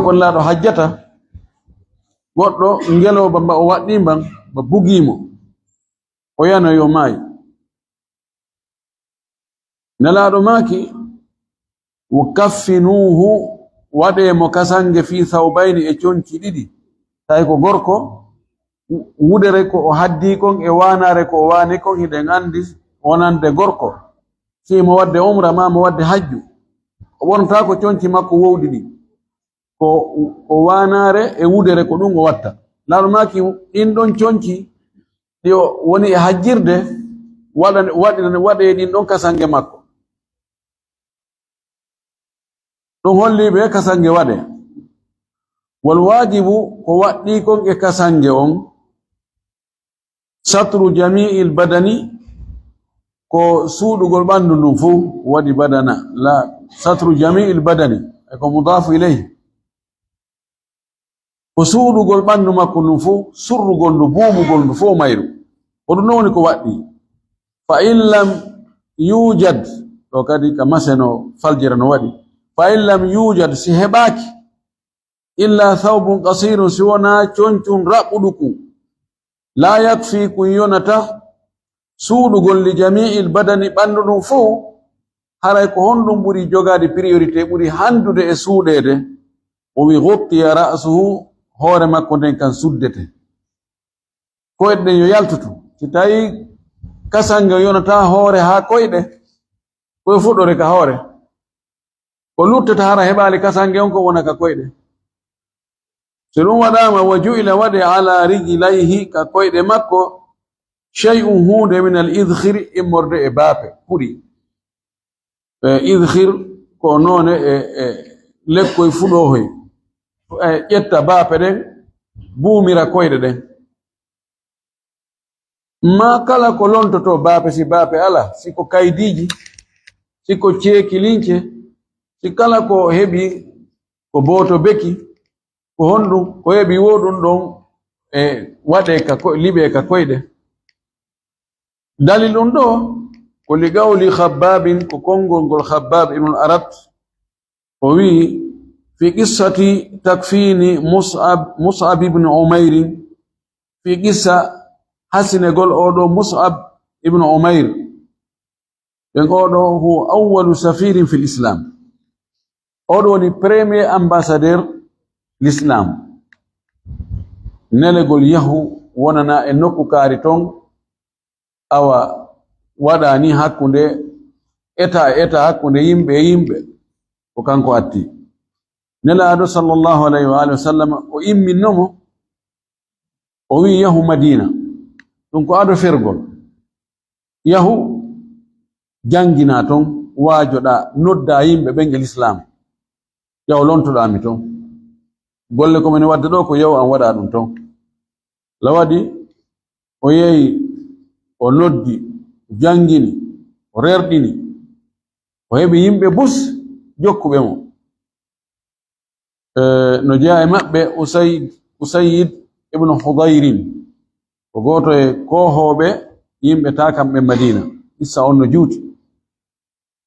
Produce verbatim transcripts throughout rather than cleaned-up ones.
Gollaaɗo hajjata, goɗɗo ngelooba mba o waɗɗii mban, mba bugii mo, o yano yo maay. Nelaaɗo maaki, "Wa kaffinuuhu, waɗee mo kasange fii sawbayni e conci ɗiɗi." Tawi ko gorko, wu-, wudere ko o haddii kon e waanaare ko o waani kon, hiɗen anndi wonande gorko, fii mo waɗde umra maa mo waɗde hajju, o ɓornataa ko conci makko wowɗi ɗin. Ko, ko waanaare e wudere ko ɗum o watta. Nelaaɗo maaki, ɗin ɗon conci ɗi o woni e hajjirde, waɗane-, waɗirane-, waɗee ɗin ɗon kasange makko. Ɗum holli ɓe kasange waɗee. Wal waajibu, ko waɗɗii kon e kasange on, satru jami'il badani, ko suuɗugol ɓanndu ndun fuu, waɗi badana, la, satru jami'il badani, e ko mudaafu ilayhi. Ko suuɗugol ɓanndu makko ndun fuu, surrugol ndu, buubugol ndu fuu mayru. Ko ɗum ɗon woni ko waɗɗii. Fa in lam yuujad, ɗo kadi ka maseno faljira no waɗi. Fa in lam yuujad, si heɓaaki, illa thawbun qasirun, si wonaa concun raɓɓuɗukun. Laa yakfi, kun yonata, suuɗugol li jami'il badani, ɓanndu ndun fow, haray ko honɗum ɓuri jogaade priorité, ɓuri handude e suuɗeede? O wi, "Ghuttiya ra'suhu, hoore makko nden kan suddete." Koyɗe ɗen yo yaltutu. Si tawi kasange yonataa hoore haa koyɗe, ko yo fuɗɗore ka hoore. Ko luttata hara heɓaali kasange on ko wona ka koyɗe. So ɗum waɗaama, wa ju'ila, waɗe, ala rijlayhi, ka koyɗe makko, shay'un, huunde, min al idkhiri, immorde e baape, puɗi. E idkhir ko noone e, e lekkoy fuɗoohoy. E ƴetta baape ɗen, buumira koyɗe ɗen. Maa kala ko lontotoo baape, si baape alaa, si ko kaydiiji, si ko ceeki lince, si kala ko heɓi ko booto beki, ko honɗum, ko heɓi wo ɗum ɗon e waɗee ka ko-, liɓee ka koyɗe. Dalil ɗum ɗo, ko li qawli Khabbaabin, ko konngol ngol Khabbaab ibn Arat, o wi'i, fi qissati takfini Mus'ab, Mus'ab ibn Umayr, fi qissa hasinegol oo ɗoo Mus'ab ibn Umayr. Ɓen oo ɗoo, huwa awwalu safirin fil Islam. Oo ɗoo woni premier ambassadeur l'Islam. Nelegol yahu wonana e nokku kaari ton, awa, waɗa ni hakkunde eta e eta, hakkunde yimɓe e yimɓe, ko kanko atti. Nelaaɗo sallallahu alayhi wa alihi wa sallam, o imminno mo, o wi'i, "Yahu Madiina." Ɗum ko ado fergol. "Yahu, jannginaa ton, waajoɗaa, noddaa yimɓe ɓen e Lislaam. Yahu, lontoɗaa mi ton. Golle ko mini wadde ɗoo, ko yahu an waɗa ɗum ton." La waɗi, o yehi, o noddi, o janngini, o rerɗini, o heɓi yimɓe bus jokkuɓe mo. Eh, no jeyaa e maɓɓe Usayd, Usayd ibn Hudayrin, ko gooto e koohooɓe yimɓe taakamɓe Madiina. Issa on no juuti.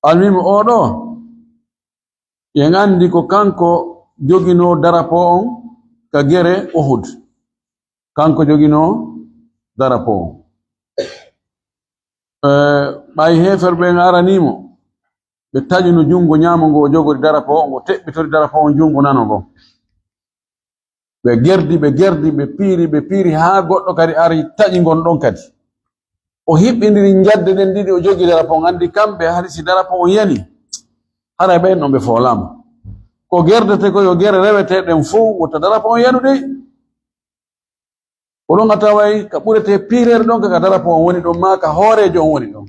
Almuhimu, oo ɗoo, en anndi ko kanko joginoo darapoo on ka gere Uhud. Kanko joginoo darapoo on. Eh, ɓay heeferɓe ɓen aranii mo, ɓe taƴuno junngo ñaamo ngo o jogori darapoo on, o teɓɓitori darapoo on junngo nano ngon. Ɓe gerdi, ɓe gerdi, ɓe piiri, ɓe piiri, haa goɗɗo kadi ari taƴi ngon ɗon kadi. O hiɓɓindiri njadde ɗen ɗiɗi, o jogi darapoo on. Anndi kamɓe, hari si darapoo on yani, haray ɓen ɗon ɓe foolaama. Ko gerdete ko yo gere rewete ɗen fow, wota darapoo on yanu dey. Ko ɗon a taway ka ɓurete piireede ɗon, ka, ka darapoo on woni ɗon, maa ka hooreejo on woni ɗon.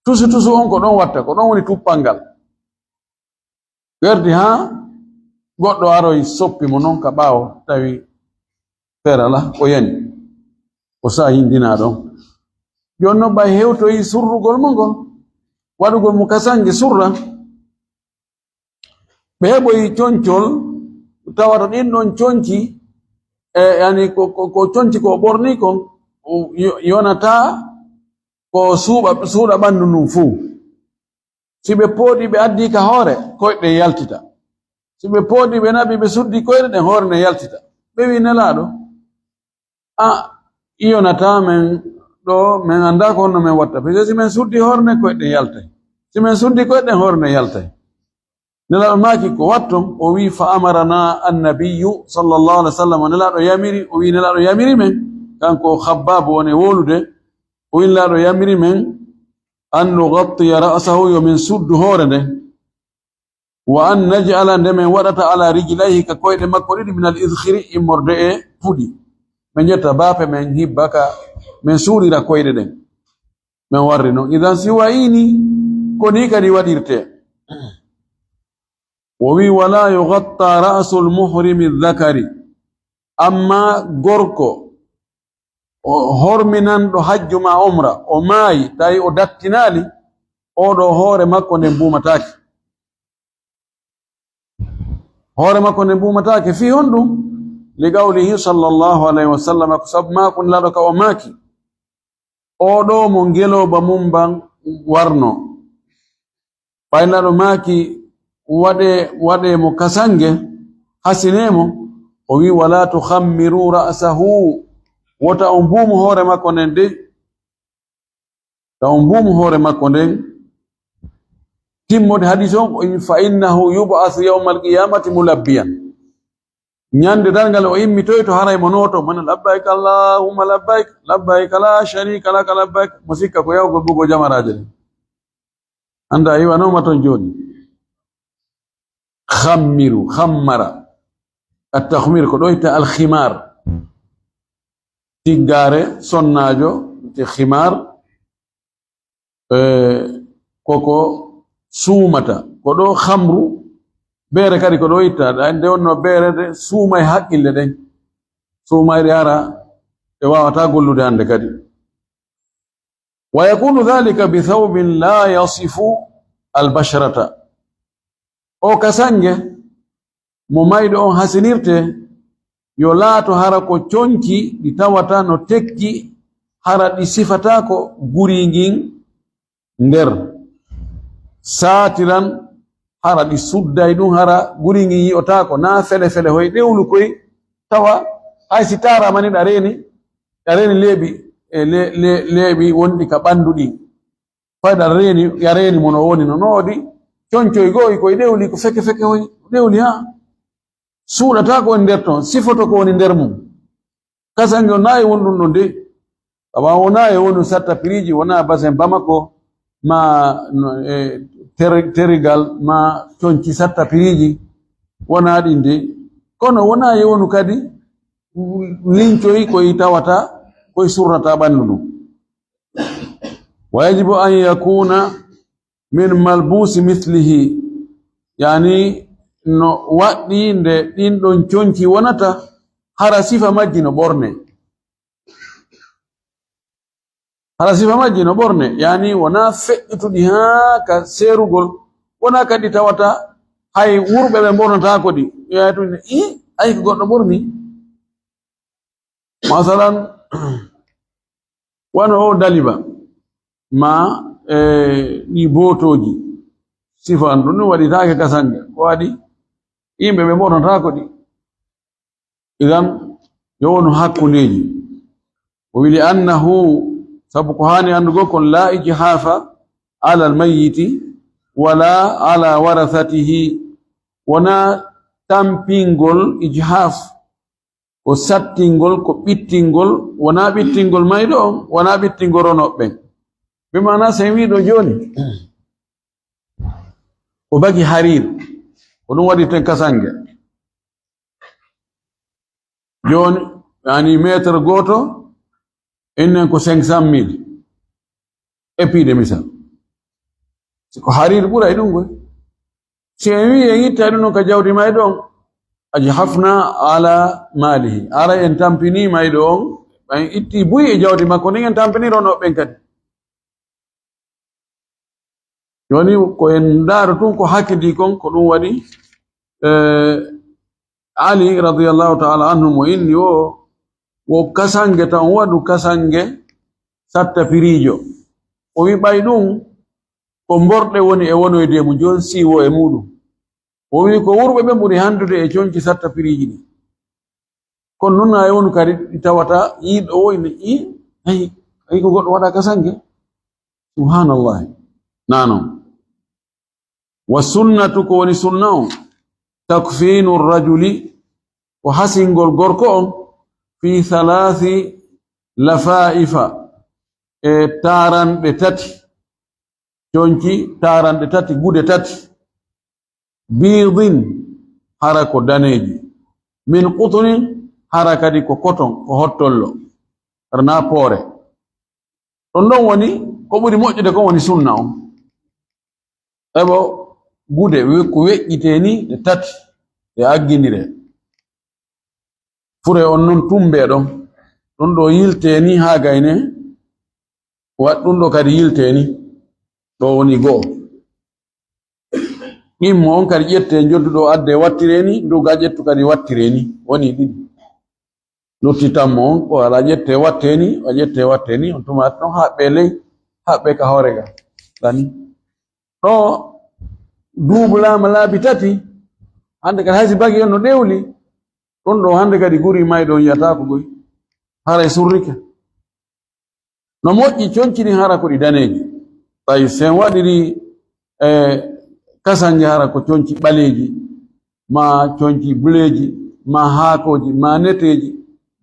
Tusu tusu on ko ɗon watta, ko ɗon woni tuppal ngal. Werdi haa goɗɗo aroy soppi mo non ka ɓaawo, tawi feere alaa, o yani. O saayi ndinaa ɗon. Jooni non ɓay hewtoyi surrugol mo ngol, waɗugol mo kasange surra. Ɓe heɓoyi concol, tawata ɗin ɗon conci, e, yani ko, ko, ko conci ko o ɓorni kon, o yo-, yonataa ko suuɓa, suuɗa ɓanndu ndun fuu. Si ɓe pooɗi, ɓe addi ka hoore, koyɗe yaltita. Si ɓe pooɗi, ɓe naɓi, ɓe suddi koyɗe ɗen, hoore nden yaltita. Ɓe wi Nelaaɗo, a, i yonataa men ɗoo, men anndaa ko honno men watta. Parce que si men suddi hoore nden, koyɗe ɗen yaltay. Si men suddi koyɗe ɗen, hoore nden yaltay. Nelaaɗo maaki, ko watton? O wi, fa amarana annabiyyu sallallahu alaihi wasallam. Nelaaɗo yamiri, o wi, Nelaaɗo yamiri men, kanko Khabbab woni wowlude, o wi, Nelaaɗo yamiri men, an nugattiya ra'sahu, yo men suddu hoore nden. Wa an naj'ala, nde men waɗata, ala rijlayhi, ka koyɗe makko ɗiɗi, min al idkhiri, immorde e puɗi. Men ƴetta baafe men hibba ka, men suurira koyɗe ɗen. Men warri non. Idan si wayii ni, ko ni kadi waɗirte. O wi, wala yugatta ra'sul muhrimi dhakari. Amma gorko, o horminanɗo hajju ma umra, o maayi, tawi o dattinaali, oo ɗoo hoore makko nden buumataake. Hoore makko nden buumataake. Fii honɗum? Li qawlihi sallallahu alayhi wa sallam, ko sabu maako Nelaaɗo ka o maaki, oo ɗoo mo ngelooba mum ban warnoo. Ɓay Nelaaɗo maaki, waɗee, waɗee mo kasange, hasinee mo, o wi, wala tukhammiru ra'sahu, wota on buumu hoore makko nden dey. Taw on mbuumu hoore makko nden. Timmode hadiis on, o wi, fa innahu yub'asu yawmal qiyamati mulabbiyan. Ñande darngal o immitoyto, haray mo nooto, mo na, labbayk allahumma labbayk, labbayk la sharika laka labbayk. Mo sikka ko yahugol ɓugol jamaraaje ɗen. Annda a iwanooma ton jooni. Khammiru, khammara. At-takhmir ko ɗo itta al-khimar. Tiggaare sonnaajo, te khimar, eh, koko suumata. Ko ɗo khamru, beere kadi ko ɗo itta. Ɗa nde wonno beere ɗe suumay haqqille ɗen. Suumayɗe hara, ɗe waawataa gollude hannde kadi. Wa yakunu dhalika bi thawbin la yasifu al-basharata. O kasange mo mayɗo on hasinirte, yo laato hara ko conci ɗi tawata no tekki, hara ɗi sifataako guri ngin nder. Saatiran, hara ɗi sudday ɗum, hara guri ngin yi'otaako, naa fele-fele hoy ɗewlu koy, tawa hay si taarama ni ɗa reeni, ɗa reeni leeɓi, e le-, le-, leeɓi wonɗi ka ɓanndu ɗin. Fayda reeni, ya reeni mo no woni no noodi. Concoy goo, koy ɗewli ko feke feke hoy. Ɗewli ha. Suuɗata ko woni nder ton, sifoto ko woni nder mum. Kasange wonaa e wonɗum ɗon de. Awa wonaa e wonu satta piriji, wonaa basen Bamako, ma, no, e, ter-, terigal, ma conci satta piriji, wonaa ɗin de. Kono wonaa e wonu kadi lincoy koy tawata, koy surnata ɓanndu ɗum. Wa yajibu an yakuna min malbusi mislihi, yani no waɗɗi nde ɗin ɗon conci wonata, hara sifa majji no ɓorne. Hara sifa majji no ɓorne, yani wonaa feƴƴutuɗi haa ka seerugol, wonaa kadi tawata hay wurɓe ɓe ɓornotaako ɗi. Yaani tun, i, ay ko goɗɗo ɓorni. Masalan, wano o daliba, ma, e, ɗi bootooji. Sifa an ɗum, ɗum waɗitaake kasange. Ko waɗi? Yimɓe ɓe ɓornotaako ɗi. Idan, yo wonu hakkundeeji. O wili annahu, sabu ko haani anndugo kon, la ijhafa ala almayyiti wala ala warasatihi. Wonaa tampingol ijhaf. Ko sattingol, ko ɓittingol, wonaa ɓittingol mayɗo on, wonaa ɓittingol ronooɓe ɓen. Bi maana, so en wii ɗo jooni, ko bagi hariir, ko ɗum waɗi ten kasange. Jooni, yani meetar gooto, ennen ko cinq cent mille. E piide misal. Si ko hariir ɓuray ɗum koy. Si en wii en ittay ɗum ɗon ka jawdi mayɗo on, ajhafna ala malihi. Ara en tampini mayɗo on, en itti buy e jawdi makko ndin, en tampini ronooɓe ɓen kadi. Jooni ko en ndaaro tun ko hakkidi kon, ko ɗum waɗi, eh, Ali radiyallahu ta'ala anhu mo inni o, wo kasange tan waɗu kasange satta piriijo. O wi ɓay ɗum ko mborɗe woni e wonoyde e mum, jooni siiwo e muɗum. O wi ko wurɓe ɓen ɓuri handude e conci satta piriiji ɗi. Kono non ay wonu kadi ɗi tawata yiiɗo o ina i ay ay ko goɗɗo waɗa kasange. Subhanallah. Nano. Wa sunnatu, ko woni sunna on, takfinu rajuli, ko hasingol gorko on, fi thalathi lafaifa, e taranɗe tati, conci taranɗe tati, gude tati, biidin, hara ko daneeji, min qutunin, hara kadi ko koton, ko hottollo, hara na poore. Ɗon ɗon woni ko ɓuri moƴƴude kon woni sunna on. Eɓo gude we-, ko weƴƴitee ni ɗe tati, ɗe aggindire. Fure on non tumbee ɗon. Ɗum ɗo yiltee ni haa gayne, wa-, ɗum ɗo kadi yiltee ni. Ɗo woni go'o. Ɗimmo on kadi ƴettee njoddu ɗo addee wattiree ni, ndu ga ƴettu kadi wattiree ni. Woni ɗiɗi. Lutti tammo on, ko ala ƴette watte ni, o ƴette watte ni, on tuma ɗon haɓɓe ley, haɓɓe ka hoore ga. Dani. Ɗo duubulaama laabi tati, hande kadi haysi bagi on no ɗewli, ɗon ɗo hande kadi guri mayɗo on yiyata ko goy. Haray surrike. No moƴƴi conci ɗin hara ko ɗi daneeji. Tawi sen waɗiri, e, kasange hara ko conci ɓaleeji, ma conci buleeji, ma haakooji, ma neteeji,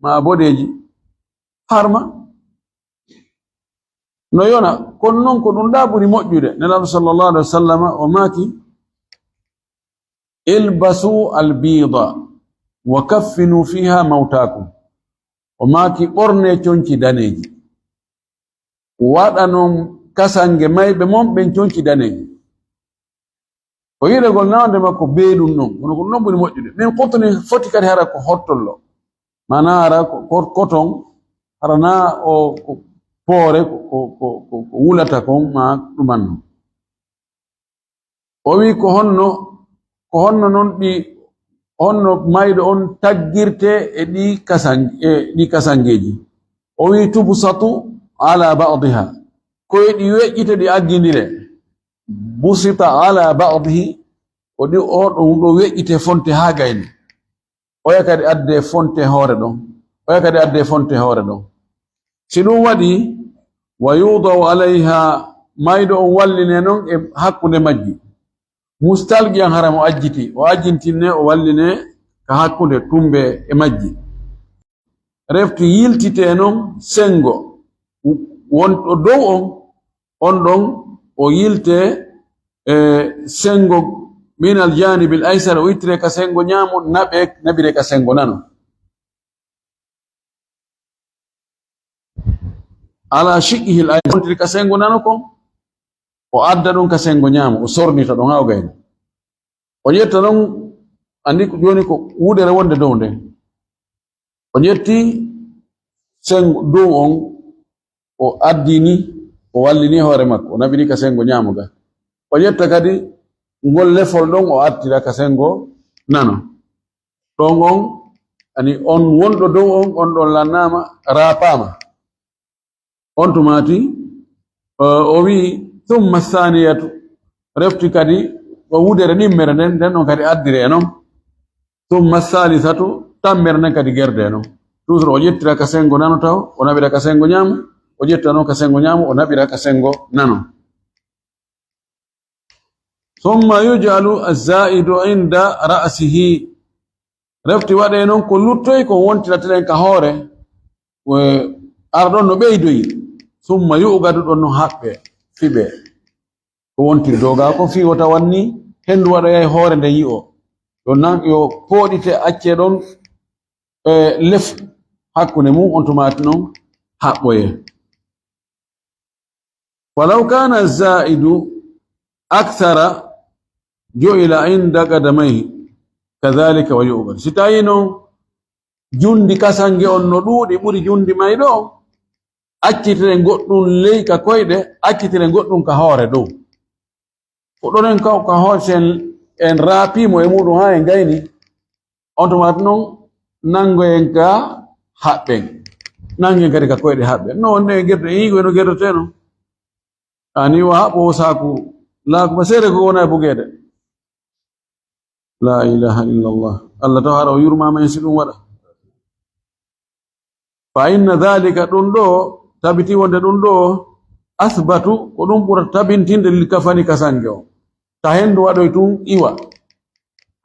ma boɗeeji. Harma. No yona, kono non ko ɗum ɗa ɓuri moƴƴude. Nelaaɗo sallallahu alaihi wa sallama o maaki, "Ilbasu albiida wa kaffinu fiha mawtakum." O maaki, "Ɓorne conci daneeji. Waɗa non kasange mayɓe mon ɓen conci daneeji." O yiɗagol nawde makko bee ɗum non, kono ko ɗum non ɓuri moƴƴude. Min qutni foti kadi hara ko hottollo. Maanaa hara ko, ko koton, hara na o, ko poore, ko, ko, ko, ko, ko wulata kon, ma ɗuman non. O wi ko honno, ko honno non ɗi, honno mayɗo on taggirte e ɗi kasan-, e ɗi kasangeeji. O wi tubsatu ala ba'diha. Ko e ɗi weƴƴite ɗi aggindire. Busita ala ba'dihi, o ɗi, o ɗum ɗo weƴƴite fonte haa gayne. Oya kadi adde fonte hoore ɗon. Oya kadi adde fonte hoore ɗon. Si ɗum waɗi, wa yudau alayha, mayɗo on walline non e hakkunde majji. Mustalqiyan hara mo ajjiti, o ajjintinne, o walline ka hakkunde tumbe e majji. Refti yiltite non sengo won ɗo dow on, on ɗon o yilte, e, sengo min al janibil aysar, o ittire ka sengo ñaamo, naɓe, naɓire ka sengo nano. Ala shiqqihi al aysar, wontiri ka sengo nano kon, o adda ɗum ka sengo ñaamo, o sornita ɗon haa o gayna. O ƴetta ɗon, anndi ko jooni ko wudere wonde dow nden. O ƴetti sengo dow on, o addini, o wallini hoore makko, o naɓiri ka sengo ñaamo ga. O ƴetta kadi ngol lefol ɗon, o attira ka sengo nano. Ɗon on, ani on wonɗo dow on, on ɗon lannaama, raapaama. On tumaati, o, o wi'i, "Thumma thaniyatu." Refti kadi, o wudere ɗimmere nden, nden ɗon kadi addire e non. "Thumma thalithatu," tammere nden kadi gerde e non. Toujours o ƴettira ka sengo nano taw, o naɓira ka sengo ñaamo, o ƴetta non ka sengo ñaamo, o naɓira ka sengo nano. "Thumma yuj'alu az-za'idu inda ra'sihi." Refti waɗe non ko luttoy ko wontira telen ka hoore, e, ara ɗon no ɓeydoyi. "Thumma yu'qadu," ɗon no haɓɓe, fiɓe. Ko wontiri doga ko fi wota wanni, hendu waɗoyay hoore nde yi'o. Yo nan, yo pooɗite acce ɗon, e, lef hakkunde mum, on tumaati non haɓɓoye. "Falaw kana za'idu akthara ju'ila inda qadamayhi, kadhalika wa yu'qad." Si tawi non jundi kasange on no ɗuuɗi ɓuri jundi mayɗo on, accitire goɗɗum ley ka koyɗe, accitire goɗɗum ka hoore dow. Ko ɗon en ka, ka hoore sen en raapimo e muɗum haa en gayni, on tumaati non nangoyen ka haɓɓen. Nangen kadi ka koyɗe haɓɓen. No wonde en gerto, en yigo no gertoteno. Ani wa haɓɓo o saaku laaku ba seere ko wona e bugeede. La ilaha illallah. Allah taw hara o yurmama en si ɗum waɗa. Fa inna dhalika, ɗum ɗo, tabiti wonde ɗum ɗo, athbatu, ko ɗum ɓurata tabintinde lil kafani kasange o. Ta hendu waɗoy tun iwa.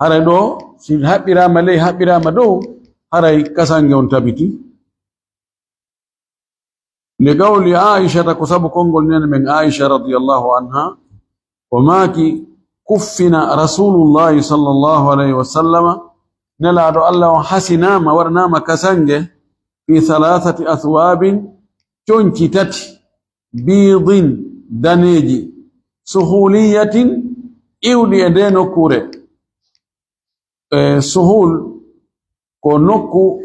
Haray ɗo, si haɓɓirama ley, haɓɓirama dow, haray kasange on tabiti. Li qawli Aishata, ko sabu konngol nene men Aisha radiyallahu anha, o maaki, kuffina Rasulullahi sallallahu alayhi wa sallama, Nelaaɗo Allah on hasinaama, waɗanaama kasange, fi thalathati athwabin, conci tati, biidin, daneeji, suhuliyatin, iwɗi e nde nokkuure. E, suhul ko nokku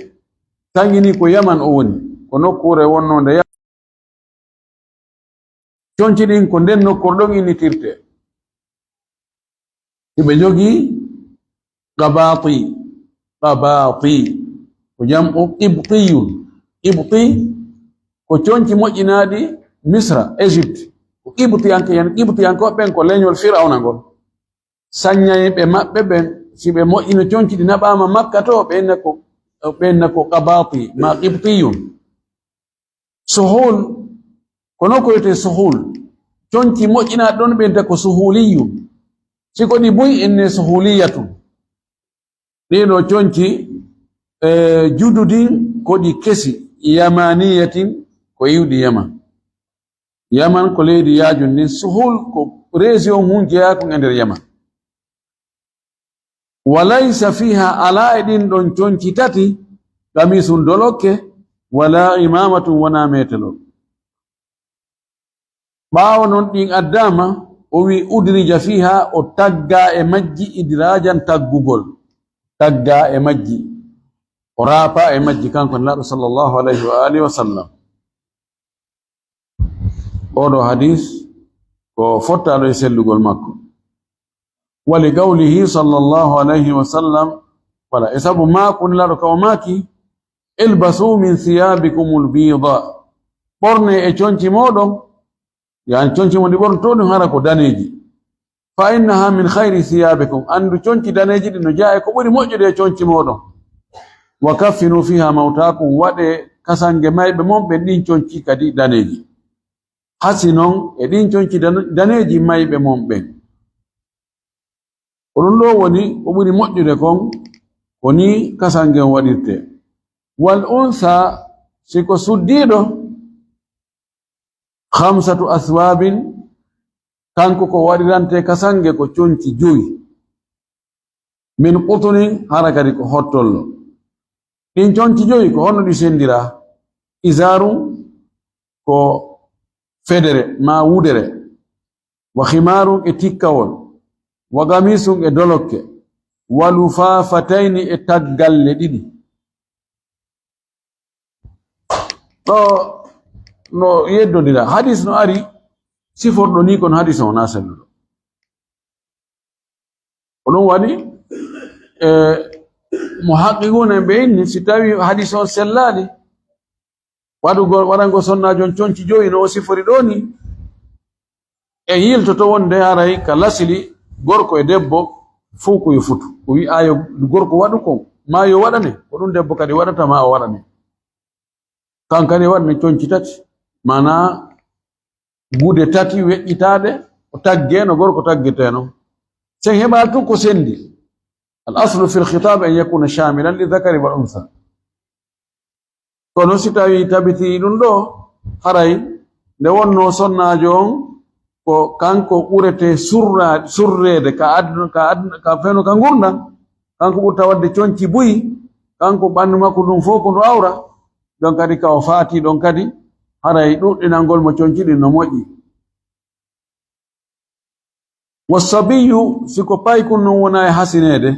taŋini ko Yaman o woni, ko nokkuure wonnonde Yaman. Conci ɗin ko nden nokkuure ɗon innitirte. Hiɓe njogii qabaati, qabaati ko jam'u qibtiyun. Qibti ko conci moƴƴinaaɗi Misra, Égypte. Ko qibtiyanke, yani qibtiyankooɓe ɓen ko leñol Firawna ngol. Saññayɓe maɓɓe ɓen, si ɓe moƴƴino conci ɗi naɓaama Makka to, ɓe inna ko, ɓe inna ko qabaati ma qibtiyun. Suhul, kono ko wiyetee suhul. Conci moƴƴinaaɗi ɗon ɓe inta ko suhuliyun. Si ko ɗi buy inne suhuliyatun. Ɗiɗo conci, e, jududin ko ɗi kesi, yamaniyatin ko iwɗi Yaman. Yaman ko leydi yaajun ndin, suhul ko région hun jeyaa kon e nder Yaman. Wa laysa fiha, alaa e ɗin ɗon conci tati, qamisun dolokke, wala imamatun wona metelol. Ɓaawo non ɗin addaama, o wi udrija fiha, o tagga e majji idrajan taggugol. Tagga e majji. O raapa e majji kanko Nelaaɗo sallallahu alayhi wa alihi wa sallam. Oɗo hadis ko fottaaɗo e sellugol makko. Wa li qawlihi sallallahu alayhi wa sallam, wala e sabu maaku Nelaaɗo ka o maaki, ilbasu min thiyabikumul biyda, ɓorne e conci mooɗon, yani conci mon ɗi ɓornotoɗon hara ko daneeji. Fa innaha min khayri thiyabikum, anndu conci daneeji ɗin no jeyaa e ko ɓuri moƴƴude e conci mooɗon. Wa kaffinu fiha mawtakum, waɗe kasange mayɓe mon ɓen ɗin conci kadi daneeji. Hasi non e ɗin conci dan-, daneeji mayɓe mon ɓen. Ko ɗum ɗo woni ko ɓuri moƴƴude kon, ko ni kasange on waɗirte. Wal unsa, si ko suddiiɗo, khamsatu athwabin, kanko ko waɗirante kasange ko conci joyi. Min qutunin, hara kadi ko hottollo. Ɗin conci joyi ko honno ɗi sendira? Izarun ko federe maa wudere, wa khimarun e tikkawol, wa qamisun e dolokke, wa lufafatayni e taggalle ɗiɗi. Ɗo no yeddondira. Hadis no ari siforɗo ni, kono hadis on na selluɗo. Ko ɗum waɗi, e, mo haqiquna ɓe inni, si tawi hadis on sellaali, waɗugol, waɗango sonnaajo on conci joyi no o sifori ɗo ni, e yiltoto wonde haray ka lasili gorko e debbo fof ko yo futu. O wi ayo gorko waɗu kon, ma yo waɗane, ko ɗum debbo kadi waɗata ma o waɗane. Kan kadi waɗane conci tati, mana gude tati weƴƴitaaɗe, o tagge no gorko taggete non. Sen heɓa tun ko sendi. Al aslu fil khitab an yakuna shamilan li dhakari wal untha. Kono si tawi tabiti ɗum ɗo, haray nde wonno sonnaajo on ko kanko ɓurete surra-, surreede ka aduna, ka aduna, ka feno ka ngurndan, kanko ɓurta waɗde conci buy, kanko ɓanndu makko ɗum fof ko ndu awra, ɗon kadi ka o faati ɗon kadi, haray ɗuɗɗinangol mo conci ɗin no moƴƴi. Wa sabiyu, si ko paykun non wona e hasineede,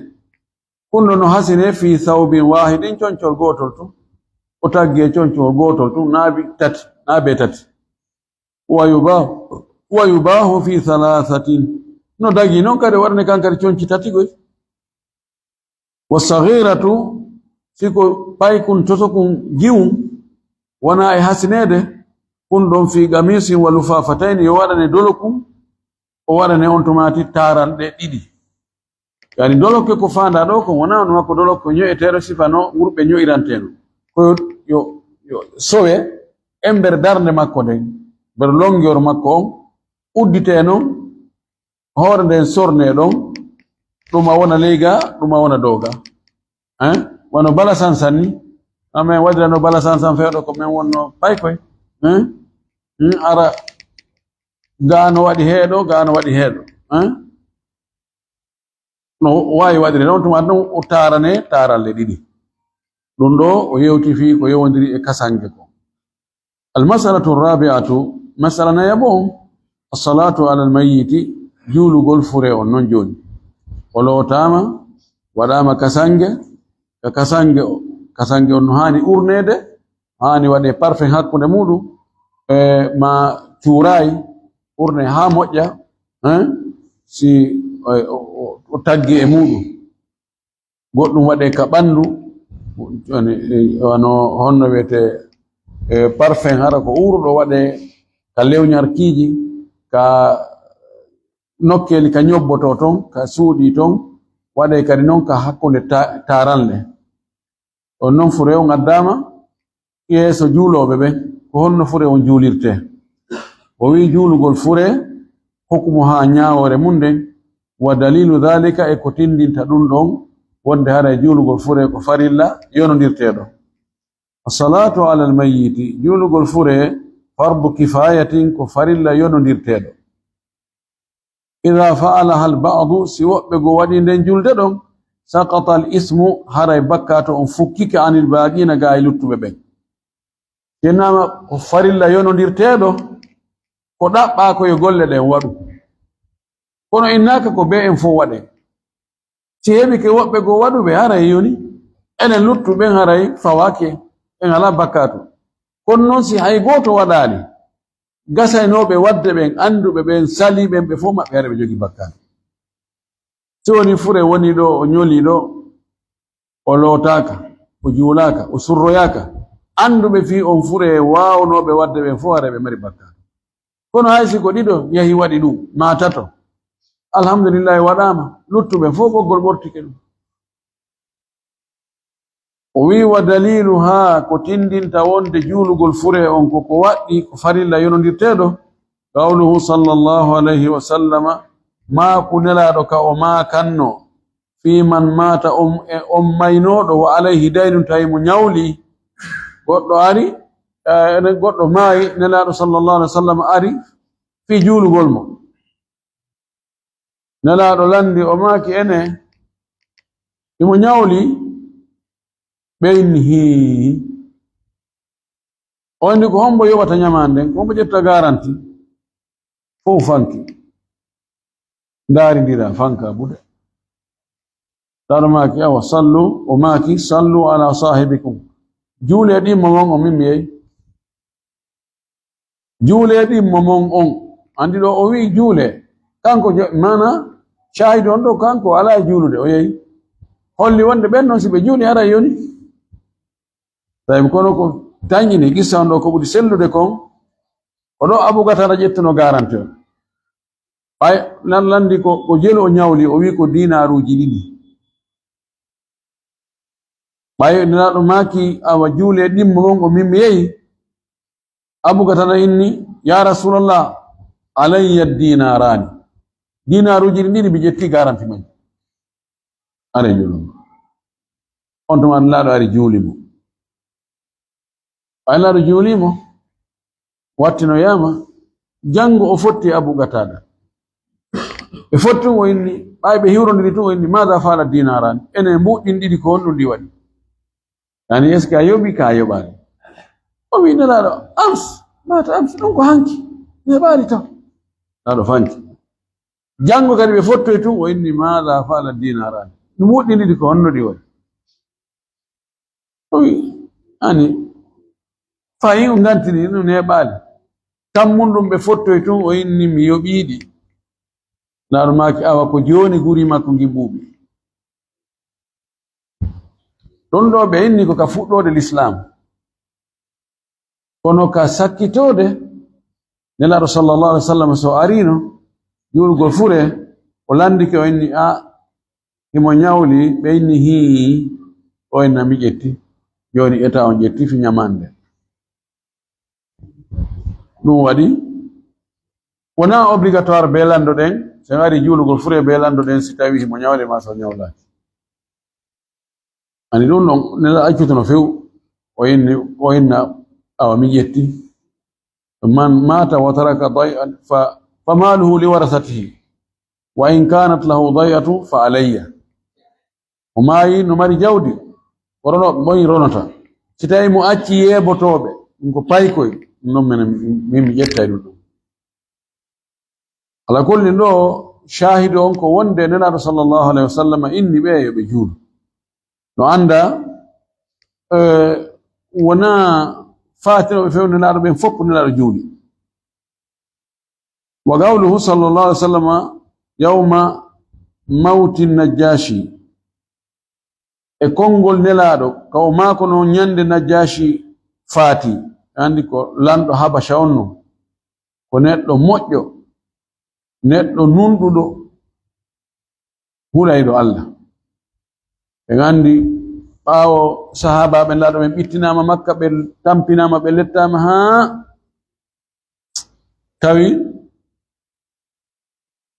kun ɗo no hasine fi thawbin wahidin, concol gootol tun. O taggi e concol gootol tun, naabi tati, naabe tati. Wa yuba-, wa yubahu fi thalathatin. No dagi non kadi waɗane kan kadi conci tati goy. Wa saghiratu, si ko paykun totokun giwun, wona e hasineede, kun ɗon fi qamisin wa lufafatayni, yo waɗane dolokun, o waɗane on tumaati taaranɗe ɗiɗi. Yani dolokke ko faandaa ɗoo ko wonaa no makko dolokke ño'eteeɗo sifa no wurɓe ño'irantee no. Ko yo, yo, yo sowe e nder darnde makko nden, nder longueur makko on, udditee non, hoore nden sornee ɗon, ɗum a wona ley ga, ɗum a wona dow ga. Hein? Wano bala sansan ni, amen waɗirano bala sansan fewɗo ko men wonno paykoy. Hein? Hmm, ara ga no waɗi heeɗo, ga no waɗi heeɗo. Hein? No waawi waɗire non, tuma ɗum o taarane taaralle ɗiɗi. Ɗum ɗo o yewti fii ko yowondiri e kasange ko. Almasalatu rabi'atu, masala nayaɓo on, assalatu alal mayyiti, juulugol fure on non jooni. O lootaama, waɗaama kasange, ka kasange o, kasange on no haani urneede, haani waɗee parfum hakkunde muuɗum, e ma cuuraay, urne haa moƴƴa, hein? Si o, o, o, o taggi e muuɗum. Goɗɗum waɗee ka ɓanndu, wano honno wiyetee, e, parfum, hara ko uuruɗo waɗee ka lewñarkiiji, ka nokkeeli ka ñobbotoo ton, ka suuɗii ton, waɗee kadi non ka hakkunde ta-, taaranle. On non fure on addaama yeeso juulooɓe ɓen, ko honno fure on juulirtee? O wi'i juulugol fure, hukmu haa ñaawoore mun nden, wa dalilu dhalika, e ko tindinta ɗum ɗon, wonde haray juulugol fure ko farilla yonondirteeɗo. As-salatu ala al-mayyiti, juulugol fure fardu kifayatin, ko farilla yonondirteeɗo. Ida fa'alaha al-ba'du, si woɓɓe goo waɗi nden julde ɗon, saqata al-ismu, haray bakkaato on fukkike, anil baaqina, gaa e luttuɓe ɓen. Yennaama ko farilla yonondirteeɗo, ko ɗaɓɓaa ko yo golle ɗen waɗu. Kono innaaka ko bee en fow waɗee. Si heɓike woɓɓe goo waɗuɓe, haray yoni. Enen luttuɓe ɓen haray fawaaki en, en alaa bakkaatu. Kono non si hay gooto waɗaali, gasaynooɓe waɗde ɓen, annduɓe ɓen, salii ɓen, ɓe fow maɓɓe haray ɓe jogii bakkaatu. Si woni fure woni ɗo, o ñoli ɗo, o lootaaka, o juulaaka, o surroyaaka, annduɓe fii on fure waawnooɓe waɗde ɓen fow haray ɓe mari bakkaatu. Kono hay si ko ɗiɗo yahi waɗi ɗum, maa tato, alhamdulillahi waɗaama, luttuɓe fow ɓoggol ɓortike ɗum. O wi'i, wa dalilu haa ko tindinta wonde juulugol fure on ko ko waɗɗi, ko farilla yonondirteeɗo, qawluhu sallallahu alayhi wa sallama, maaku Nelaaɗo ka o maakanno, fii man maata, on, e on maynooɗo, wa alayhi daynun, tawi mo ñawli, goɗɗo ari, eh, enen goɗɗo maayi, Nelaaɗo sallallahu alayhi wa sallam ari fii juulugol mo. Nelaaɗo lanndi, o maaki, ene, imo ñawli, ɓe inni, hii. O inni, ko hombo yoɓata ñamaande nden? Ko hombo ƴetta garanti? Fow fanki. Ndaarindira, fanka buɗe. Nelaaɗo maaki, awa, sallu, o maaki, sallu ala saahibikum. Juulee ɗimmo mon on, min mi yehi. Juulee ɗimmo mon on. Anndi ɗo o wi'i juulee. Kanko jo-, maana, shaahidu on ɗo, kanko alaa e juulude, o yehi. Holli wonde ɓen non si ɓe juuli, haray yoni. Tawi kono ko tanƴini qissa on ɗo, ko ɓuri sellude kon, ko ɗo Abu Qatada ƴettuno garanti on. Ɓay lan-, lanndi ko, ko jelu o ñawli, o wi'i ko dinaaruuji ɗiɗi. Ɓay Nelaaɗo maaki, awa juulee ɗimmo mon o, min mi yehi. Abu Qatada inni, ya Rasulallah, alayya dinarani. Dinaaruuji ɗin ɗiɗi mi ƴetti garanti men. Are juulum. On tuma Nelaaɗo ari juuli mo. Ɓay Nelaaɗo juulii mo, wattinoyaama, janngo o fotti Abu Qatada. Ɓe fotti tun o inni, ɓay ɓe hiwrondiri tun o inni, maada faala dinarani? Ene mbuuɗi ɗin ɗiɗi ko honɗun ɗi waɗi? Yani, est-ce que a yoɓi ka a yoɓaali? O wi'i, Nelaaɗo, ams, maata ams, ɗun ko hanki. Mi heɓaali taw. Nelaaɗo fanki. Janngo kadi ɓe fottoyi tun o inni, maada faala dinarani? No mbuuɗi ɗin ɗiɗi ko honno ɗi waɗi? O wi'i, ani, fayin o ngantini, no neeɓaali. Kammun ɗun ɓe fottoyi tun, o inni, mi yoɓii ɗi. Nelaaɗo maaki, awa ko jooni guri makko ngin ɓuuɓi. Ɗun ɗo ɓe inni ko ka fuɗɗoode Lislaam. Kono ka sakkitoode, Nelaaɗo sallallahu alaihi wasallam so ariino, juulugol fure, o lanndike, o inni, a, himo ñawli, ɓe inni hii, o inna mi ƴetti. Jooni eta on ƴetti fi ñamande. Ɗum waɗi, wonaa obligatoire be lanndo ɗen, so en ari juulugol fure be lanndo ɗen, si tawi himo ñawle ma so ñawlaaki. Ani ɗum ɗon, nela accutuno few, o inni, o inna, awa mi ƴetti. Man mata wa taraka day'an fa, fa maluhu li warasatihi. Wa in kanat lahu day'atu fa alayya. O maayi no mari jawdi, o rono, moy ronata. Si tawi mo acci yeebotooɓe, ɗum ko paykoy, ɗum noon menen, min mi ƴettay ɗum ɗum. Ala kulli ɗo, shaahidu on ko wonde Nelaaɗo sallallahu alayhi wa sallam inni ɓe yo ɓe juulu. No annda, eh, wonaa faatinoɓe few Nelaaɗo ɓen fof Nelaaɗo juuli. Wa qawluhu sallallahu alayhi wa sallam yawma mawti Najjashi. E konngol Nelaaɗo, ka o maako non ñande Najjashi faati. Anndi ko lanɗo Habasha on non. Ko neɗɗo moƴƴo, neɗɗo nunɗuɗo, hulayɗo Allah. En anndi ɓaawo sahaabaaɓe Nelaaɗo ɓen ɓittinaama Makka, ɓe tampinaama, ɓe lettaama haa tawi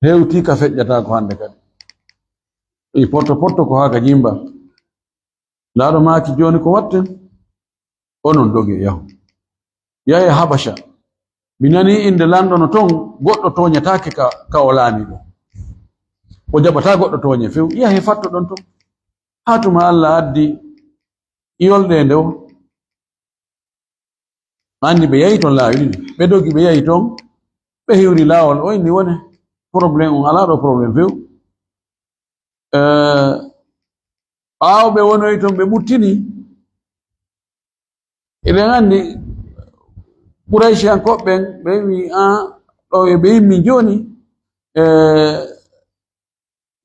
hewti ka feƴƴata ko hannde kadi. I potto potto ko haa ka jimba. Nelaaɗo maaki jooni ko watten? Onon dogi e yahu. Yahe Habasha. Mi nani innde lanɗo no ton, goɗɗo tooñataake ka, ka o laamiiɗo. O jaɓataa goɗɗo tooñe few. Yahe fatto ɗon ton. Haa tuma Allah addi yolɗeende o. Anndi ɓe yahi ton laawi ɗiɗi. Ɓe dogi, ɓe yahi ton, ɓe hiwri laawol, o inni wone, problème on alaa ɗo problème few. Eh, ɓaawo ɓe wonoyi ton, ɓe ɓuttini. Eɗen anndi Qurayshiyankooɓe ɓen, ɓe wi, "Ah, ɗo e ɓe yimmi jooni." Eh,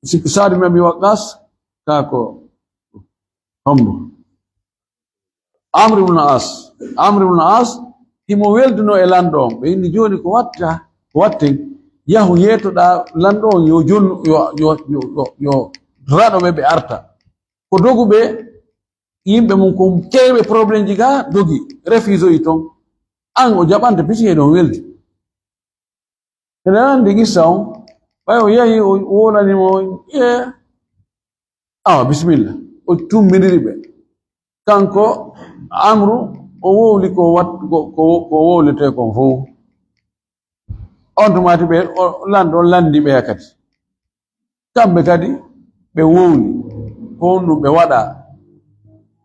si Saad ibn Abi Waqqas, kaa ko hombo? Amr ibn As. Amr ibn As, himo welduno e lanɗo on. Ɓe inni jooni ko watta, ko watten. Yahu yeetoɗaa lanɗo on yo jonnu, yo, yo, yo, yo, yo raɗo ɓe, ɓe arta. Ko doguɓe, yimɓe mum ko keewɓe problème ji gaa, dogi, refisoyi ton. An o jaɓante piti e ɗon weldi. Eɗen anndi qissa on, ɓay o yahi, o wowlani mo, ee, awa, bisimilla, o tumbindiri ɓe. Kanko, Amru, o wowli ko wat-, ko, ko, ko wowletee kon fow. On tumaati ɓe, o, lanɗo on lanndi ɓe kadi. Kamɓe kadi, ɓe wowli. Ko honɗum ɓe waɗa?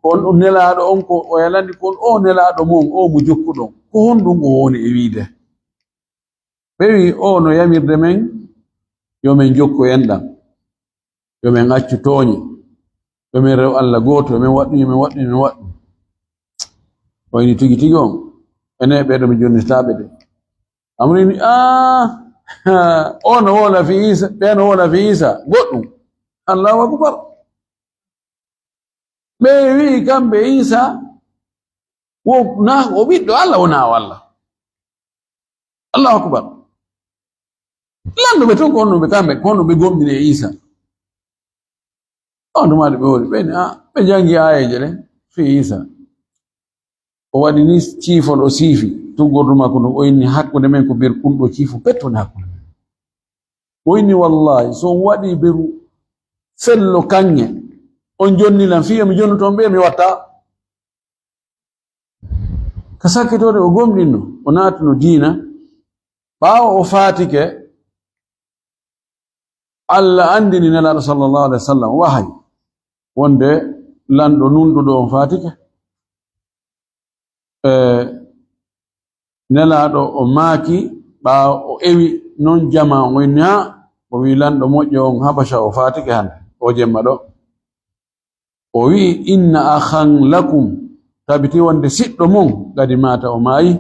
Ko honɗum Nelaaɗo on, ko o yalani, ko o Nelaaɗo mon, o mo jokkuɗon? Ko honɗum o woni e wiide? Ɓe wi'i, "O no yamirde men, yo men jokku enɗan, yo men accu tooñe, yo men rew Allah gooto, yo men waɗɗum, yo men waɗɗum, yo men waɗɗum." O ini tigi tigi on, ene ɓeeɗo mi jonnitaaɓe de. Amrini, "Ah, o no wowla fi Iisa, ɓe no wowla fi Iisa, goɗɗum." Allahu akbar. Ɓe wi'i kamɓe Iisa, wo, na o ɓiɗɗo Allah, wonaa o Allah. Allahu akbar. Lanndo ɓe ton ko honno ɓe kamɓe, ko honno ɓe gomɗini e Iisa. On tuma ɓe woni, ɓe ni, ah, ɓe janngi aayeeje ɗen fii Iisa. O waɗi ni ciifol, o siifi, tuggordu makko ndu, o inni, "Hakkunde men ko beru kunɗo ciifo, petto woni hakkunde men." O inni, "Wallaahi, so on waɗi beru fello kaŋŋe, on jonni lan, fii yo mi jonnu toon ɓe, mi watta." Ka sakkitoode o gomɗinno, o naatuno diina. Ɓaawo o faatike, Allah anndini Nelaaɗo sallallahu alaihi wasallam wahayi wonde lanɗo nunɗuɗo on faatike. E, Nelaaɗo o maaki, ɓaawo o ewi non jamaa on, o inni, "Haa," o wi, "Lanɗo moƴƴo on Habasha o faatike hannde, o jemma ɗo." O wi'i, "Inna akhan lakum," tabiti wonde siɗɗo mon qad maata, o maayi.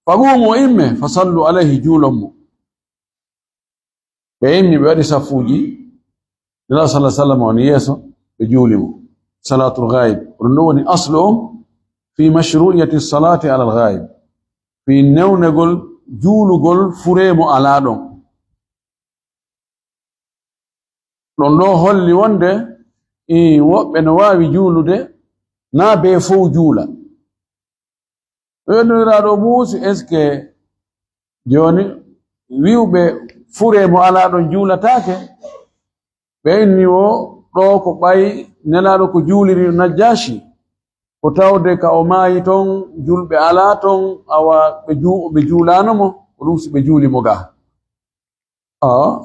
"Fa qumu, o imme, fa sallu alayhi, juulon mo." Ɓe immi, ɓe waɗi saffuuji. Nelaaɗo sallallahu alaihi wasallam woni yeeso, ɓe juuli mo. Salaatul ghaib. Ɗum ɗo woni aslu on fi mashru'iyati salati alal ghaib. Fi newnegol juulugol furee mo alaa ɗon. Ɗum ɗo holli wonde, ii, woɓɓe no waawi juulude, naa bee fow juula. Ɓe nuliraaɗo muusi, est-ce que jooni wi'uɓe furee mo alaa ɗon juulataake? Ɓe inni o ɗo ko ɓay nelaaɗo ko juuliri Najjaashi, ko tawde ka o maayi ton, julɓe alaa ton, awa ɓe ju-, ɓe juulaano mo, ko ɗum si ɓe juuli mo gaa. Aa,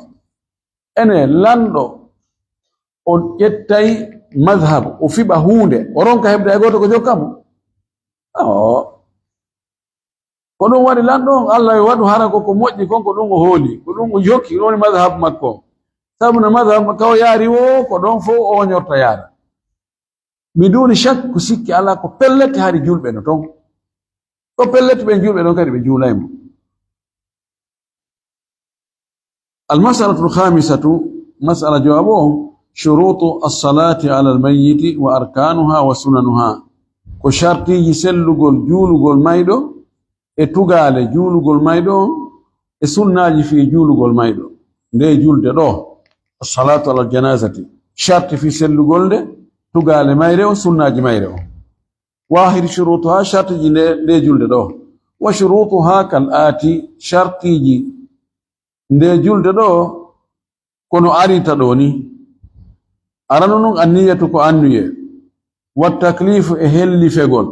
ene lanɗo, o ƴettay mazhab, o fiɓa huunde, o ronka heɓde hay gooto ko jokka mo. Aa, ko ɗum waɗi lanɗo on, Allah yo waɗu hara ko, ko moƴƴi kon, ko ɗum o hooli, ko ɗum o jokki, ɗum woni mazhab makko. Sabu no mazhab makko o yaari wo, ko ɗon fow o woñorta yaara. Mi duuni shak, ko sikki alaa, ko pellet hari julɓe no ton. Ko pellet ɓen julɓe ɗon kadi ɓe juulay mo. Almasalatul khamisatu, masala jowaɓo on, shurutu assalati ala almayyiti wa arkanuha wa sunanuha. Ko shartiiji sellugol juulugol mayɗo e tugaale juulugol mayɗo on e sunnaaji fii juulugol mayɗo. Nde julde ɗo, assalatu ala aljanazati, sharti fii sellugol nde, tugaale mayre on, sunnaaji mayre on. Waahid shurutuha, shartiiji nde, nde julde ɗo. Wa shurutuha kal aati, shartiiji nde julde ɗo kono arita ɗo ni. Arano nun anniyatu ko annuye. Wa taklifu e hellifegol.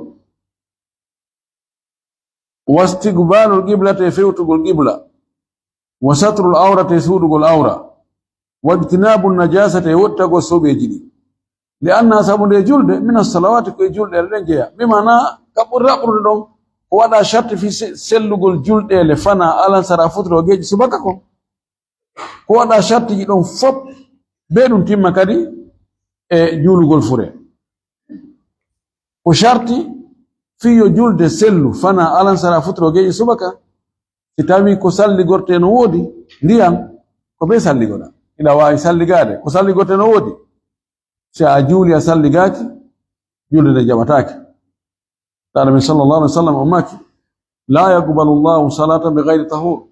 Wastiqbaalul qiblati e fewtugol qibla. Wa satrul awrati e suuɗugol awra. Wajtinaabu najasati e woɗɗitagol soɓeeji ɗi. Li anna sabu nde julde, min assalawati ko e julɗeele ɗen jeya. Bi maana, ka ɓuri raɓɓude ɗon, ko waɗa sharti fii se-, sellugol julɗeele fana alansara futuro geeƴi subaka kon. Ko waɗa shartiji ɗon fop, be ɗum timma kadi e juulugol fure. Ko sharti fii yo julde sellu fana alansara futuro geeƴi subaka. Si tawi ko salligorte no woodi, ndiyan, ko be salligoɗa. Ina waawi salligaade, ko salligorte no woodi. Si a juuli a salligaaki, julde nde jaɓataake. Laara min sallallahu alaihi wasallam o maaki, "La yaqbalu Allahu salatan bi ghairi tahur."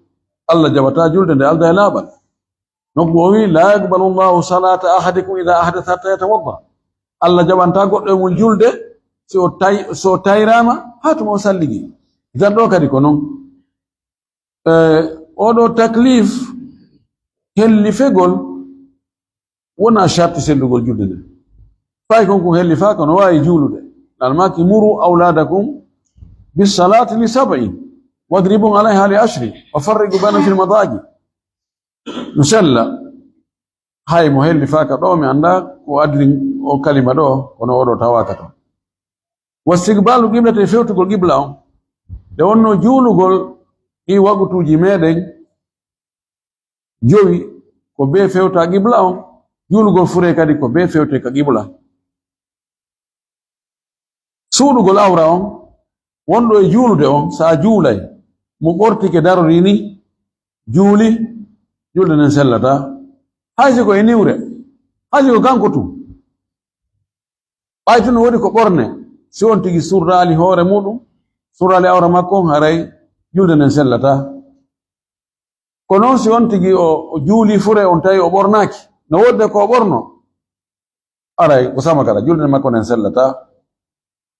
Allah jaɓata julde nde alda e laaɓal. Nokku o wi, "La yaqbalu Allahu salata ahadikum idha ahdatha hatta yatawadda." Allah jaɓanta goɗɗo e mun julde si o tay-, so o tayrama haa tuma o salligi. Idan ɗo kadi ko non. Eh, oɗo taklif hellifegol wona sharti sellugol julde nden. Fay kon ko hellifaaka no waawi juulude. Nan maaki, "Muru awladakum bis salati li sab'in, wadribu alayha li ashri, wa farriqu bainahum fil madaji." No sella. Hay mo hellifaaka ɗo, mi annda ko addi o kalima ɗo, kono oɗo tawaaka to. Wa istiqbalu qiblati, fewtugol qibla on. Nde wonno juulugol ɗi wagutuuji meɗen jowi, ko be fewta qibla on, juulugol fure kadi ko be fewte ka qibla. Suuɗugol awra on, wonɗo e juulude on, sa juulay, mo ɓortike darori ni, juuli, julde nden sellata. Hay si ko e niwre, hay si ko kanko tun. Ɓay tun no woodi ko ɓorne, si on tigi surraali hoore muɗum, surraali awra makko on, haray julde nden sellata. Ko non si on tigi o, o juuli fure on tawi o ɓornaaki, no woodi ko o ɓorno, aray ko sama kala, julde makko nden sellata.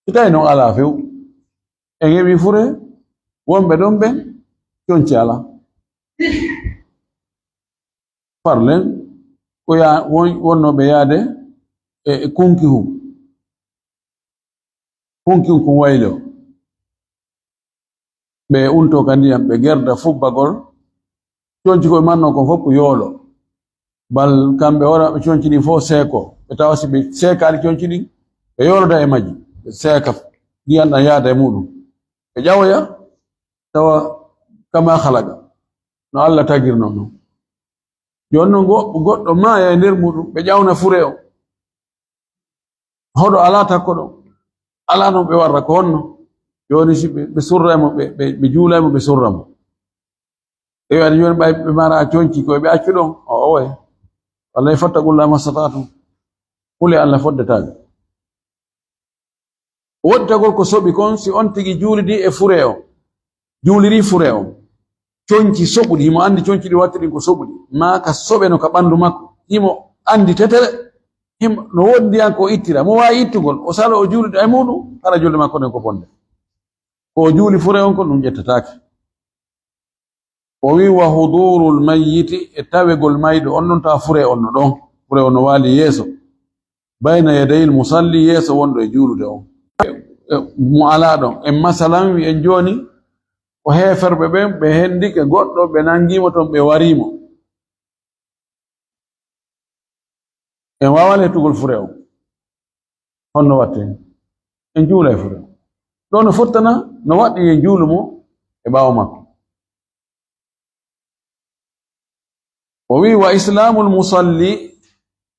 Si tawi non alaa few, en heɓi fure, wonɓe ɗon ɓen, conci alaa. Parlen, ko ya-, won-, wonnooɓe yaade e, e kunki hum. Kunki hum kun waylo. Ɓe unto ka ndiyam, ɓe gerda fubbagol. Conci ko ɓe manno kon fof ko yoolo. Bal kamɓe wara ɓe conci ɗin fof seeko. Ɓe tawa si ɓe seekaali conci ɗin, ɓe yooloda e majji. Ɓe seeka ndiyam ɗan yaada e muɗum. Ɓe ƴawoya, tawa kama halaqa. No Allah tagirno non. Jooni non go-, goɗɗo maaya e nder muɗum, ɓe ƴawna fure o. Hoɗo alaa takko ɗon. Alaa non ɓe warra ko honno. Jooni si ɓe, ɓe surra mo, ɓe, ɓe, ɓe juula mo, ɓe surra mo. E wi'ade jooni ɓay ɓe mara conci ko ɓe accu ɗon. O, owe. Wallahi fattaqullaha mastata'tum. Kule Allah foddetaaɓe. Woɗɗitagol ko soɓi kon, si on tigi juulidi e fure on, juuliri fure on, conci soɓuɗi, himo anndi conci ɗi watti ɗin ko soɓuɗi, maa ka soɓe no ka ɓanndu makko, himo Anndi tetere, him-, no woodi ndiyan ko ittira. Mo waawi ittugol, o salo o juulude e muuɗum, hara julde makko nden ko bonde. Ko o juuli fure on kon, ɗum ƴettataake. O wi, "Wa hudurul mayyiti", e tawegol mayɗo on ɗon, tawa fure on no ɗon. Fure on no waali yeeso. Bayna yadayil musalli, yeeso wonɗo e juulude on. E, e, mo alaa ɗon. En masalan wi en jooni, o heeferɓe ɓen, ɓe hendike goɗɗo, ɓe nangimo ton, ɓe warimo. En waawaa lettugol fure on. Honno watte? En juula e fure on. Ɗo no fottana, no waɗɗi en juulu mo e ɓaawo makko. O wi, "Wa islamul musalli",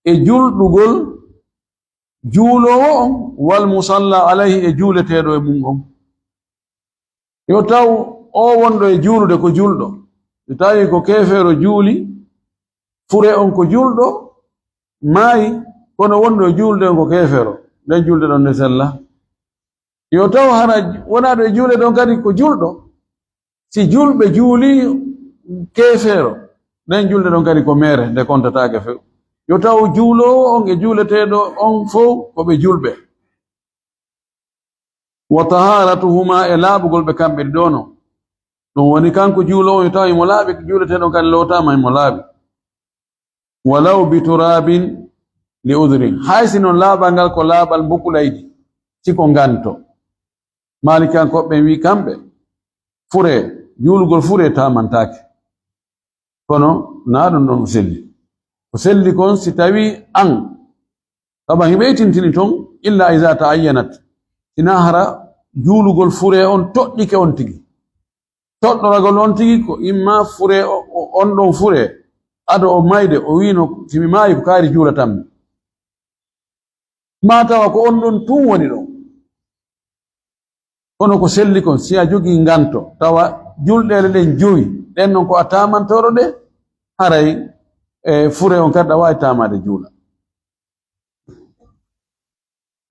e julɗugol juuloowo on, "wal musalla alayhi", e juuleteeɗo e mum on. Yo taw o wonɗo e juulude ko julɗo. Si tawi ko keefeero juuli, fure on ko julɗo, maayi, kono wonɗo e juulude on ko keefeero, nden julde ɗon nde sella. Yo taw hara wonaaɗo e juulude on kadi ko julɗo. Si julɓe juuli keefeero, nden julde ɗon kadi ko meere, nde kontataake few. Yo taw juuloowo on e juuleteeɗo on fow ko ɓe julɓe. Wa taharatuhuma, e laaɓugol ɓe kamɓe ɗiɗo no. Ɗum woni kanko juuloowo on yo taw imo laaɓi, juuleteeɗo on kadi lootaama imo laaɓi. Walaw bi turabin li udhrin. Hay si non laaɓal ngal ko laaɓal mbukulaydi, si ko nganto. Maalikankoɓe ɓen wi kamɓe, fure, juulugol fure taamantaake. Kono naa ɗum ɗon o selli. Ko selli kon si tawi an, saba hiɓe tintini ton, illa iza ta'ayyanat. Sinaa hara juulugol fure on toɗɗike on tigi. Toɗɗoragol on tigi ko imma fure o, o, on ɗon fure, ado o mayde, o wiino, "Si mi maayi ko kaari juulatanmi." Maa tawa ko on ɗon tun woni ɗon. Kono ko selli kon, si a jogii nganto, tawa julɗeele ɗen jowi, ɗen non ko a taamantooɗo ɗe, haray, e, fure on kadi a waawi taamaade juula.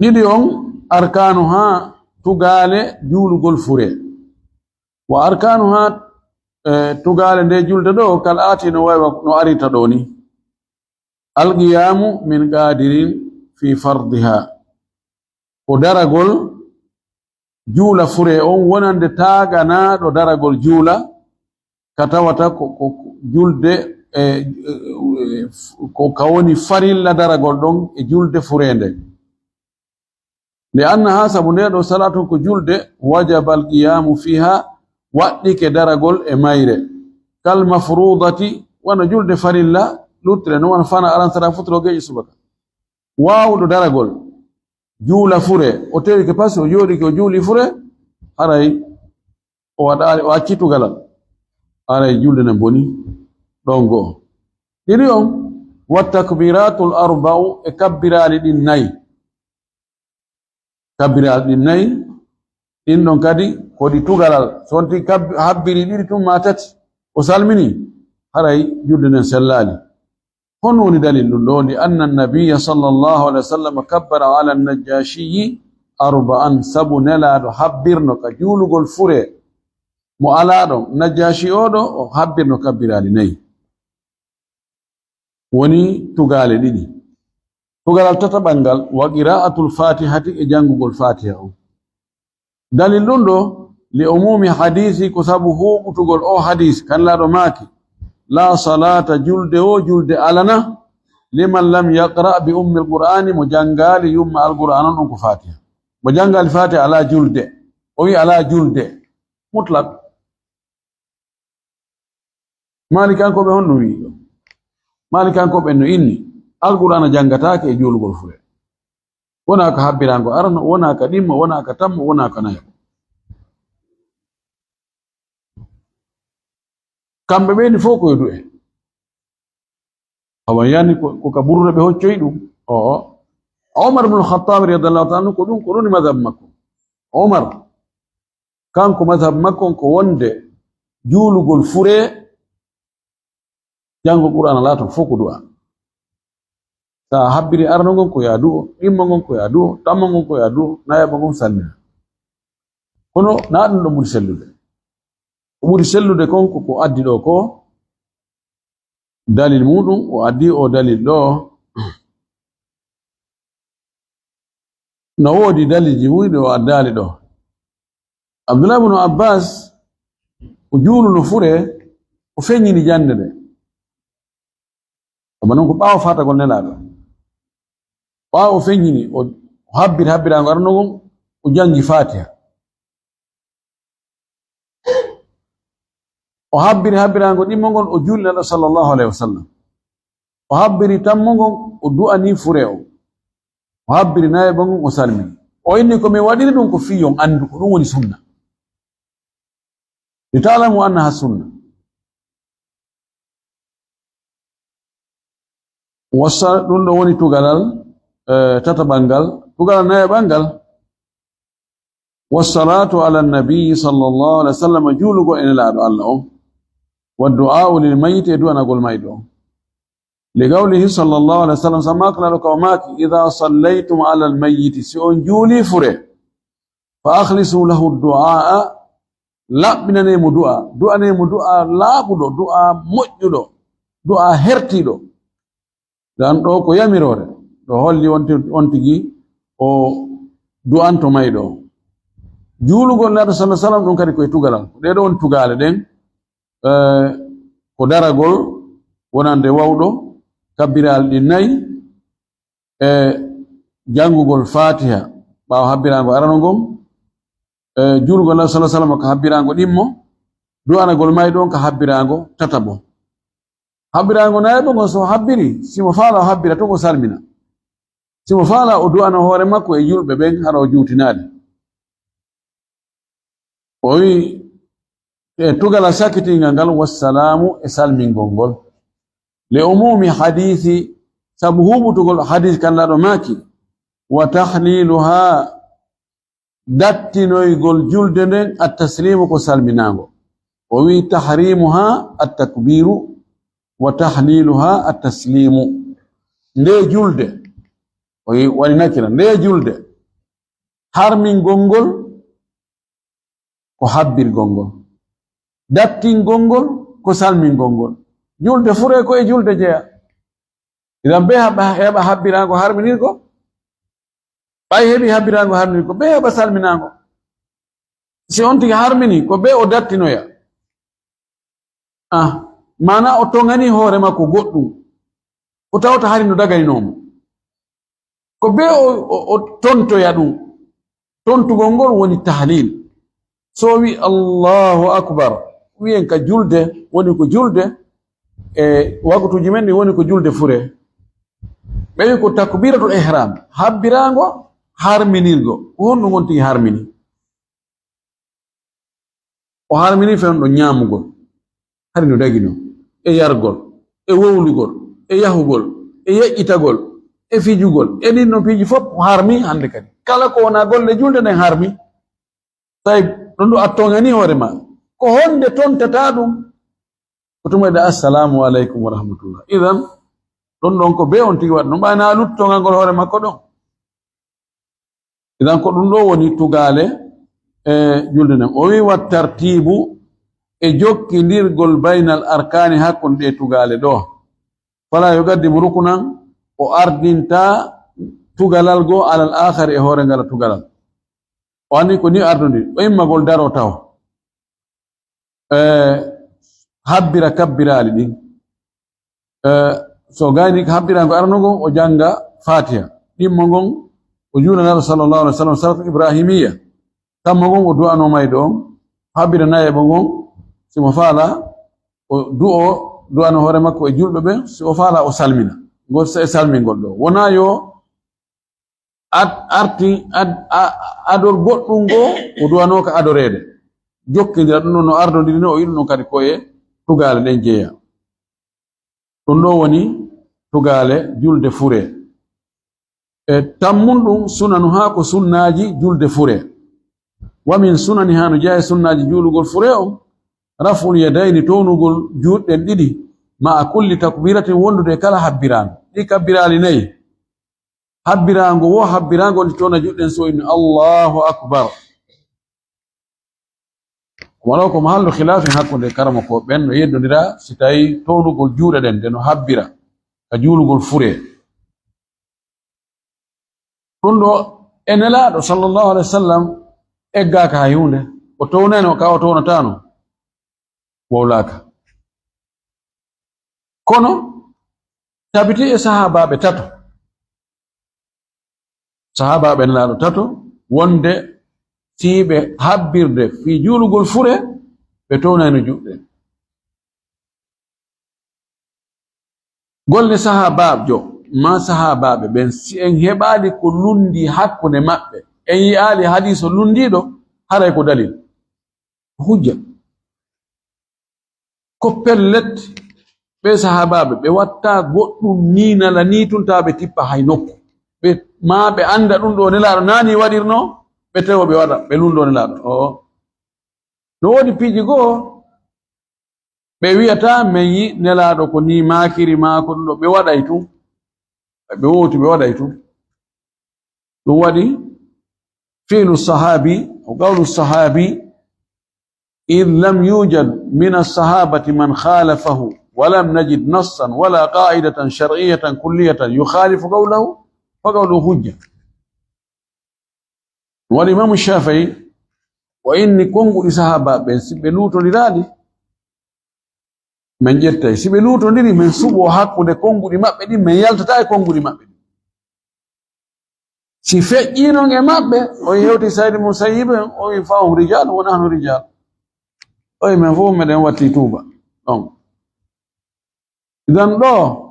Ɗiɗi on, arkaanuhaa, tugaale juulugol fure. Wa arkaanuhaa, e, tugaale nde julde ɗo, kal aati, no wayi wa-, no arita ɗo ni. Alqiyaamu min qaadirin fi fardihaa. Ko daragol juula fure on wonande taaganaaɗo daragol juula, ka tawata ko, ko, ko julde, e, e, ko ka woni farilla daragol ɗon e julde fure nden. Li annaha, sabu nde ɗo salaatun ko julde, wajaba alqiyaamu fiiha, waɗɗike daragol e mayre. Kal mafruudati, wano julde farilla luttuɗe non, wano fana alansara futuro geeƴe subaka. Waawuɗo daragol, juula fure, o tewike pasi, o jooɗike, o juuli fure, haray o waɗaali, o accii tugalal, haray julde nden boni. Ɗon go'o. Ɗiɗi on, wa takbiratul arba'u, e kabbiraali ɗin nayi. Kabbiraali ɗin nayi, ɗin ɗon kadi ko ɗi tugalal. So wonti kabbi-, habbiri ɗiɗi tun maa tati, o salmini, haray julde nden sellaali. Honno woni dalil ɗum ɗo? Li anna nabiyya sallallahu alaihi wasallam kabbara ala najjashiyi arba'an, sabu Nelaaɗo habbirno ka juulugol fure mo alaa ɗon. Najjashi oo ɗo, o habbirno kabbiraali nayi. Woni tugaale ɗiɗi. Tugalal tataɓal ngal, wa qira'atul fatihati, e janngugol fatiha on. Dalil ɗum ɗo, li umumi hadisi, ko sabu huuɓutugol o hadis, kan laaɗo maaki, la salata, julde o julde alana, liman lam yaqra bi ummil qur'ani, mo janngaali yumma alqur'an on, ɗum ko fatiha. Mo janngaali fatiha alaa julde. O wi alaa julde. Mutlaq. Maalikankoɓe honno wi'i ɗo? Maalikankoɓe no inni, Alqur'aana janngataake e juulugol fure. Wonaa ka habbiraango arano, wonaa ka ɗimmo, wonaa ka tammo, wonaa ka nayaɓo. Kamɓe ɓe ni fof ko yo du'e. Awa yani ko, ko ka burda ɓe hoccoyi ɗum. Oo. Omar ibn Khattab radiyallahu ta'ala anhu ko ɗum, ko ɗum woni madhab makko. Omar, kanko madhab makko on ko wonde juulugol fure, janngol Qur'aana laato fof ko du'a. Sa habbiri arano ngon ko ya du'o, ɗimmo ngon ko ya du'o, tammo ngon ko ya du'o, nayaɓo ngon salmina. Kono na ɗum ɗo ɓuri sellude. Ko ɓuri sellude kon ko ko addi ɗo ko, dalil muɗum, o addi o dalil ɗo, No woodi daliiji mum ɗi o addaali ɗo. Abdullah ibn Abbas, o juuluno fure, o feññini jannde nde. Amma noon ko ɓaawo faatagol Nelaaɗo. Ɓaawo o feññini, o habbiri habbiraango arano ngon, o janngi Faatiha. O habbiri habbiraango ɗimmo ngon, o juuli Nelaaɗo sallallahu alayhi wa sallam. O habbiri tammo ngon, o du'ani fure o. O habbiri nayeɓo ngon, o salmini. O inni ko mi waɗiri ɗum ko fii on anndu ko ɗum woni sunna. Li ta'lamu annaha sunna. Wasa ɗum ɗo woni tugalal, eh, tataɓal ngal. Tugalal nayaɓal ngal. Wassalatu ala nabi sallallahu alaihi wasallam, juulugo e Nelaaɗo Allah on. Wa du'a'u lil mayyit, e du'anagol mayɗo on. Li qawlihi sallallahu alaihi wasallam, sabu maaki Nelaaɗo ka o maaki, idha sallaytum ala al mayyiti, si on juuli fure, fa akhlisu lahu du'a, laɓɓinanee mo du'a, du'anee mo du'a laaɓuɗo, du'a moƴƴuɗo, du'a hertiiɗo. Dan ɗo ko yamiroore, ɗo holli on ti-, on tigi o du'anto mayɗo. Juulugol Nelaaɗo sallallahu alaihi wasallam ɗum kadi ko e tugalal. Ɗee ɗo woni tugaale ɗen, eh, ko daragol wonande wawɗo, kabbiraali ɗin nayi, e janngugol Faatiha ɓaawo habbiraango arano ngon, e juulugol Nelaaɗo sallallahu alaihi wasallam ka habbiraango ɗimmo, du'anagol mayɗo on ka habbiraango tataɓo. Habbiraango nayaɓo ngon, so o habbiri, si mo faala o habbira tun, o salmina. Si mo faala o du'ano hoore makko e julɓe ɓen, hara o juutinaali. O wi'i, e tugalal sakkitingal ngal, wassalaamu, e salmingol ngol. Li umumi hadiisi, sabu huuɓutugol hadiis kan Nelaaɗo maaki, wa tahliiluhaa, dattinoygol julde nden, at-tasliimu, ko salminaango. O wi'i, tahriimuhaa at-takbiiru, wa tahliiluhaa at-tasliimu. Nde julde, o wi'i, woni nakira, nde julde, harmingol ngol ko habbirgol ngol. Dattingol ngol ko salmingol ngol. Julde fure ko e julde jeya. Idan bee haɓa, heɓa habbiraango harminirgo. Ɓay heɓi habbiraango harminirgo, bee heɓa salminaango. Si on tigi harmini, ko bee o dattinoya. Ah, maana o toŋani hoore makko goɗɗum. Ko tawata hari no daganinoo mo. Ko bee o, o, o tontoya ɗum. Tontugol ngol woni tahlil. So o wi Allahu Akbar, wiyen ka julde, woni ko julde, e wakutuuji men ɗi woni ko julde fure. Ɓe wi ko takbiratul ihram, habbiraango, harminirgo. Ko honɗum on tigi harmini? O harmini fewndo ñaamugol, hari no dagino, e yargol, e wowlugol, e yahugol, e yeƴƴitagol, e fijugol, e ɗin non piiji fof o harmi hannde kadi. Kala ko wona golle julde nden harmi. Tawi ɗum ɗo a toŋani hoore ma. Ko honde tontata ɗum? Ko tuma ɗa, "Assalamu aleykum wa rahmatullah." Idan, ɗum ɗon ko bee on tigi waɗi. No ɓayna a lutti toŋangol hoore makko ɗon. Idan ko ɗum ɗo woni tugaale e julde nden. O wi, "Wa tartibu", e jokkindirgol, "baynal arkaani", hakkunde ɗe tugaale ɗo. "Fala yuqaddimu rukunan", o ardinta tugalal goo alal aakhari, e hoore ngal tugalal. O anndi ko ni ardondiri. O immagol daro taw. Eh, habbira kabbiraali ɗin. Eh, so gayni ko habbiraango arano ngon, o jannga Faatiha. Ɗimmo ngon, o juula Nelaaɗo sallallahu alaihi wasallam, salatu ibrahimiyya. Tammo ngon, o du'ano mayɗo on. Habbira nayeɓo ngon, si mo faala, o du'o, du'ano hoore makko e julɓe ɓen. Si o faala, o salmina. Ngol sa-, e salmingol ɗo. Wona yo ad-, arti, ad-, a-, ador goɗɗum goo, o duwanooka adoreede. Jokkindira ɗum ɗon no ardondiri no, o yiɗi ɗum kadi ko e tugaale ɗen jeeya. Ɗum ɗo woni tugaale julde fure. E tammun ɗum sunanu haa ko sunnaaji julde fure. Wa min sunani, haa no jeeya e sunnaaji juulugol fure on, raf'ul yadayni, townugol juuɗe ɗen ɗiɗi, ma'a kulli takbiratin, wondude e kala habbiraango. Ɗi kabbiraali nayi. Habbiraango wo, habbiraango ndi towna juuɗe ɗen so inni, "Allahu Akbar." Wano ko mahallu khilaafin hakkunde karamokooɓe ɓen, no yeddondira si tawi townugol juuɗe ɗen nde no habbira ka juulugol fure. Ɗum ɗo E Nelaaɗo sallallahu alaihi wasallam eggaaka hay huunde. O townayno ka o townataano. Wowlaaka. Kono tabiti e sahaabaaɓe tato. Sahaabaaɓe Nelaaɗo tato, wonde fii ɓe habbirde fii juulugol fure, ɓe townayno juuɗe. Golle sahaabaajo maa sahaabaaɓe ɓen, si en heɓaali ko lunndii hakkunde maɓɓe, en yi'aali hadiiso lunndiiɗo, haray ko dalil, ko hujja. Ko pellet, ɓee sahaabaaɓe, ɓe watta goɗɗum nii nala nii tun, tawa ɓe tippa hay nokku. Ɓe, maa ɓe annda ɗum ɗo Nelaaɗo naa nii waɗirnoo, ɓe tawa ɓe waɗa, ɓe lunndoo Nelaaɗo. Oo. No woodi piiji goo, ɓe wi'ata, "Men yi Nelaaɗo ko nii maakiri maa ko ɗum ɗo." Ɓe waɗay tun. Ɓe wowti, ɓe waɗay tun. Ɗum waɗi fi'lu sahaabi, o qawlu sahaabi, "إذ لم يوجد من الصحابة من خالفه، ولم نجد نصا ولا قاعدة شرعية كلية يخالف قوله، فقوله حجة." Woni Imaamu Shaafi'i, o inni konnguɗi sahaabaaɓe ɓen, si ɓe luutondiraali, men ƴettay. Si ɓe luutondiri, men suɓoo hakkunde konnguɗi maɓɓe ɗin, men yaltataa e konnguɗi maɓɓe ɗin. Si feƴƴii non e maɓɓe, o hewti Sayyid Musayyib en, o wi, "Fa hum rijal, wa nahnu rijal." O wi, "Men fof meɗen watti tuuba." Ɗon. Idan ɗoo,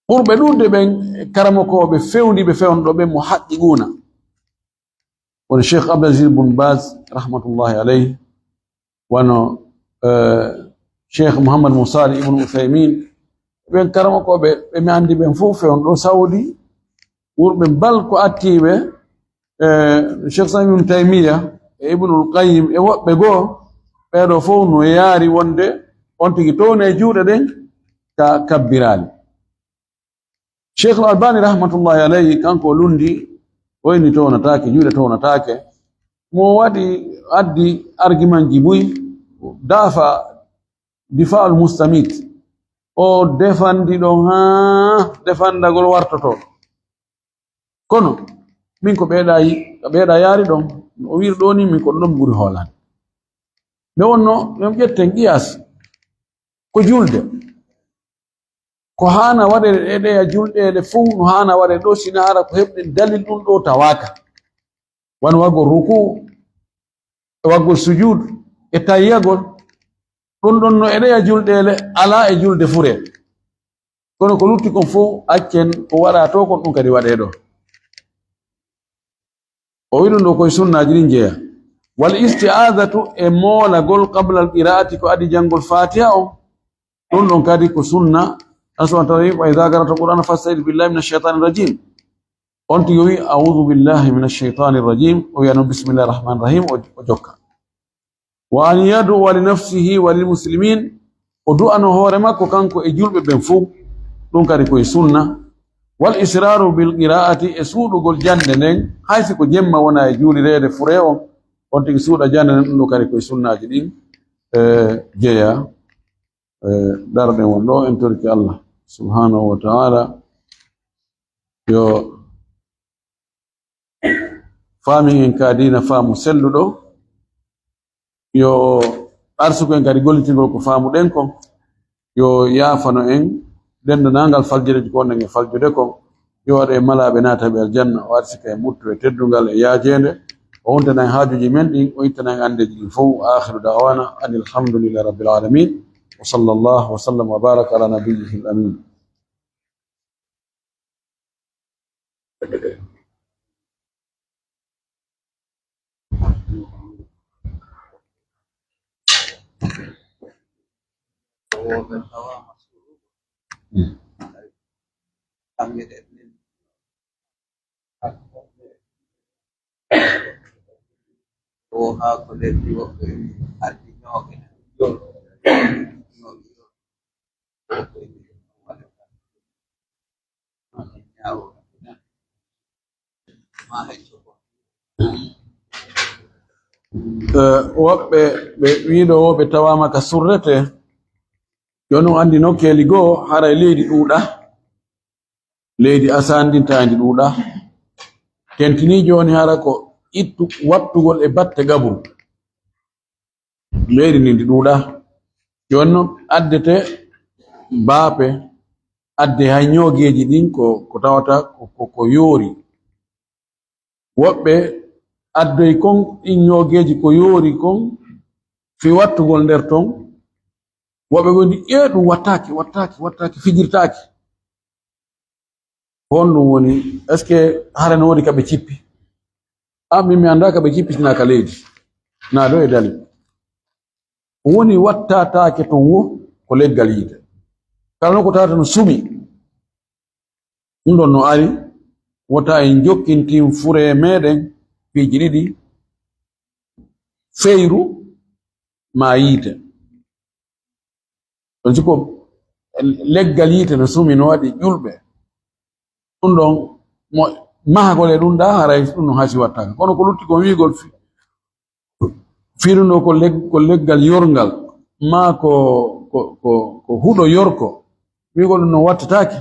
ɓurɓe ɗuuɗude ɓen karamokooɓe fewndiiɓe fewndo ɓen mo haqqi guuna. Woni Cheikh Abdelaziz Bun Baz, rahmatullahi alayhi, wano, eh, Cheikh Muhammad Musa Ibn Uthaymin, ɓen karamokooɓe ɓe mi anndi ɓen fof fewndo ɗo Saudi, ɓurɓe mbal ko attiiɓe, eh, Cheikh Islam Ibn Taymiya e Ibnul Qayyim e woɓɓe goo, ɓee ɗoo fof no yaari wonde on tigi towna e juuɗe ɗen ka kabbiraali. Cheikh Al Albani rahmatullahi alayhi, kanko o lunndi, o inni townataake, juuɗe townataake. Mo waɗi, addi argumentji buy, dafa, difaul mustamit. O defandi ɗon haa defandagol wartoto. Kono, min ko ɓeeɗa yi-, ɓeeɗa yaari ɗon, no o wiiri ɗoo ni, min ko ɗon ɓuri hoolaade. Nde wonno, min ƴetten qiyas, ko julde. Ko haana waɗeede e ɗeya julɗeele fof, no haana waɗeede ɗoo, sina hara ko heɓɗen dalil ɗum ɗoo tawaaka. Wano waggol ruku, e waggol sujud, e tayyagol. Ɗum ɗon no e ɗeya julɗeele, alaa e julde fure. Kono ko lutti kon fof, accen ko waɗaa to kon, ɗum kadi waɗee ɗoo. O wi ɗum ɗoo koye sunnaaji ɗin jeyaa. Wal isti'aadatu, e moolagol, qabla al qiraati, ko adi janngol Faatiha on. Ɗum ɗon kadi ko sunna. Aswan tawi, "Wa idha qara'ta al-Qur'ana fasta'id billahi minash shaytanir rajim." On tigi o wi, "A'udhu billahi minash shaytanir rajim." O wiya noon, "Bismillahir rahmanir rahim." O, o jokka. "Wa an yad'uwa li nafsihi wa lil muslimin." O du'ano hoore makko kanko e julɓe ɓen fof. Ɗum kadi koye sunna. Wal israru bil qira'ati, e suuɗugol jannde nden, hay si ko jemma wona e juulireede fure on, on tigi suuɗa jannde nden, ɗum ɗum kadi koye sunnaaji ɗin, eh, jeyaa. Eh, daroɗen won ɗoo, en torike Allah subhanahu wa ta'ala yo faamin en ka diina faamu selluɗo, yo arsuku en kadi gollitingol ko faamuɗen kon, yo yaafano en denndaangal faljireeji ko wonɗen e faljude kon, yo waɗu en malaaɓe naataaɓe aljanna, o arsika en ɓuttu e teddungal e yaajeende, o huntana en haajuuji men ɗin, o ittana en anndeeji ɗin fof. Wa akhiru da'wana anil hamdulillahi rabbil alamin. Wa sallallahu wa sallam wa baraka ala nabiyyihil amin. Eh, woɓɓe ɓe wiiɗo wo ɓe tawaama ka surrete, yo non anndi nokkeeli goo haray leydi ɗuuɗa, leydi asandintaandi ɗuuɗa. Tentinii jooni hara ko ittu wattugol e batte qabru. Leydi ndin ndi ɗuuɗaa. Jooni noon addete baafe, adde hay ñoogeeji ɗin ko, ko tawata ko, ko, ko yoori. Woɓɓe addoy kon ɗin ñoogeeji ko yoori kon fii wattugol nder ton. Woɓɓe woni, "Ee, ɗum wattaaki, wattaaki, wattaaki, fijirtaaki." Ko honɗum woni? Est-ce que hara no woodi ka ɓe cippi? An min mi anndaa ka ɓe cippitinaa ka leydi. Naa ɗo e dali. Ko woni wattataake ton wo ko leggal yiite. Kala no ko tawata no sumi. Ɗum ɗon no ari, wota en jokkintin furee meɗen piiji ɗiɗi, feyru maa yiite. Ɗon si ko leggal yiite no sumi, no waɗi ƴulɓe. Ɗum ɗon mo mahagol e ɗum ɗa, haray ɗum no hasi wattaka. Kono ko lutti kon wi'ugol fi-, fiiruno ko leg-, ko leggal yorngal, maa ko, ko, ko, ko huɗo yorko. Wi'ugol ɗum no wattataake.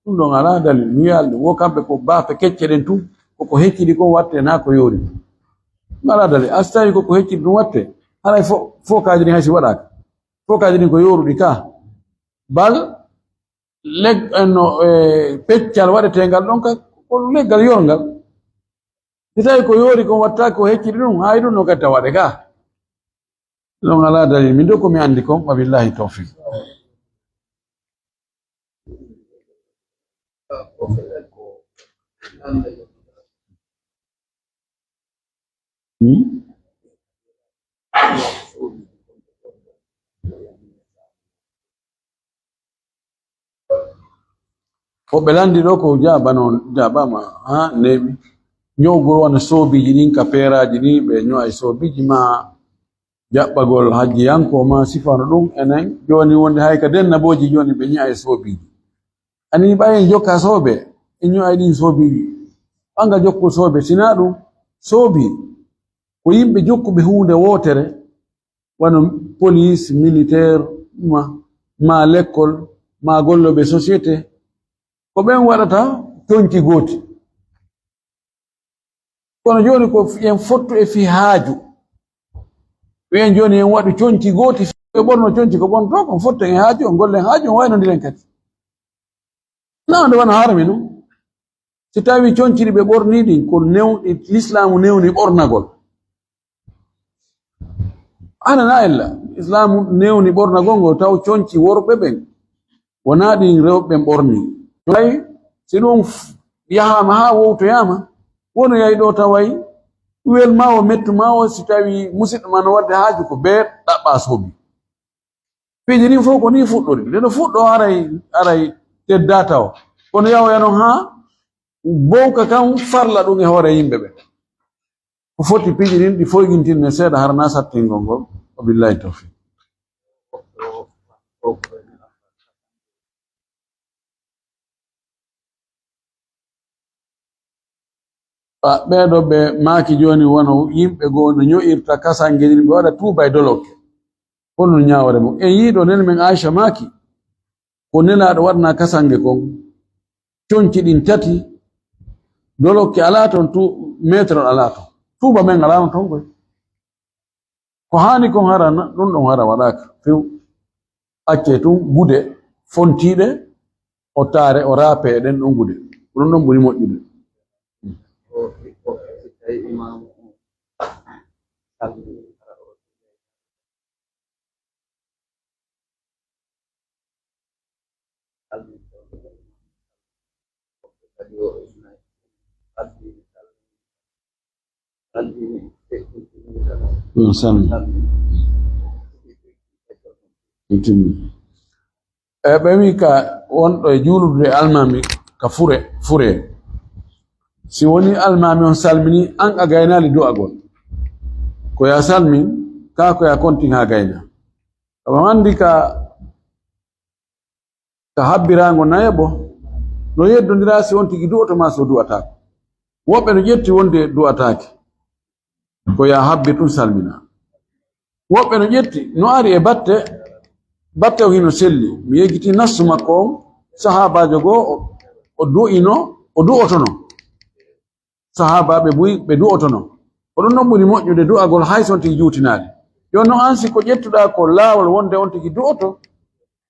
Ɗum ɗon alaa dalil. Mi wi'aali ɗum. Wo kamɓe ko baafe kecce ɗen tun, ko ko heccidi kon watte, naa ko yoori. Ɗum alaa dalil. A si tawi ko ko heccidi ɗum watte, haray fo-, fookaaji ɗin hay si waɗaaka. Fookaaji ɗin ko yooruɗi ka. Bal leg-, no, e, peccal waɗeteengal ɗon ka, ko leggal yorngal. Si tawi ko yoori kon wattaaki ko hecciri ɗum, hay ɗum no gadda waɗe ka. Ɗum alaa dalil. Min ɗo ko mi anndi kon, wa billahi tawfiq. Hmm? Ko ɓe lanndi ɗo ko jaabano, jaabaama, haa neeɓi. Ño'ugol wona soobiiji ɗin ka peeraaji ɗin, ɓe ño'ay soobiiji maa jaɓɓagol hajjiyanko maa sifano ɗum enen. Jooni wonde hay ka dennabooji jooni ɓe ño'ay soobiiji. Ani ɓay en jokka soobe, en ño'ay ɗin soobiiji. Ɓanga jokkol soobe, sinaa ɗum soobi ko yimɓe jokkuɓe huunde wootere, wano police, militaire, ma, ma lekkol, ma gollooɓe société. Ko ɓen waɗata conci gooti. Kono jooni ko en fottu e fii haaju. Wi'en jooni en waɗu conci gooti, ɓe ɓorno conci ko ɓornotoo kon, fottu en haaju, on gollen haaju, on waynondiren kadi. Naa nde wona harmi non. Si tawi conci ɗi ɓe ɓorni ɗin ko new-, ɗi Lislaamu newni ɓornagol. Ana na ella, Islaamu newni ɓornagol ngol taw conci worɓe ɓen, wonaa ɗin rewɓe ɓen ɓorni. Tawi si ɗum f-, yahaama haa wowtoyaama, wono yahi ɗo taway wel ma o mettu ma o, si tawi musidɗo ma no waɗde haaju ko bee ɗaɓɓa soobi. Piiji ɗin fof ko nii fuɗɗori. Nde no fuɗɗo haray, haray teddaa taw. Kono yahoya non haa bowka kan farla ɗum e hoore yimɓe ɓe. Ko foti piiji ɗin ɗi foygintinne seeɗa hara na sattingol ngol. Wa billahi tawfiq. Ɓeeɗo ɓe maaki jooni wano yimɓe goo no ño'irta kasange ɗin, ɓe waɗa tuuba e dolokke. Honno ñaawore mum? En yiiɗo nene men Aisha maaki, ko Nelaaɗo waɗna kasange kon, conci ɗin tati, dolokke alaa ton, tu-, meetrol alaa ton. Tuuba men alaa ton koy. Ko haani kon hara na-, ɗum ɗon hara waɗaaka few. Accee tun gude fontiiɗe, o taare, o raape e ɗen ɗon gude. Ko ɗum ɗon ɓuri moƴƴude. Ɗum salmi. Ɗum timmi. E ɓe wi ka wonɗo e juulude almaami ka fure, fure. Si woni almaami on salmini, an a gaynaali du'agol. Ko ya salmin, ka ko ya kontin ha gayna. Awa anndi ka, ka habbiraango nayaɓo, no yeddondira si on tigi du'oto ma so du'ataako. Woɓɓe no ƴetti wonde du'ataake. Ko ya habbi tun salmina. Woɓɓe no ƴetti, no ari e batte, batte o hino selli. Mi yejjiti nassu makko on, sahaabaajo goo, o, o du'ino, o du'otono. sahaabaaɓe buy ɓe du'otono. Ko ɗum ɗon ɓuri moƴƴude du'agol hay so on tigi juutinaali. Jooni non aan si ko ƴettuɗaa ko laawol wonde on tigi du'oto,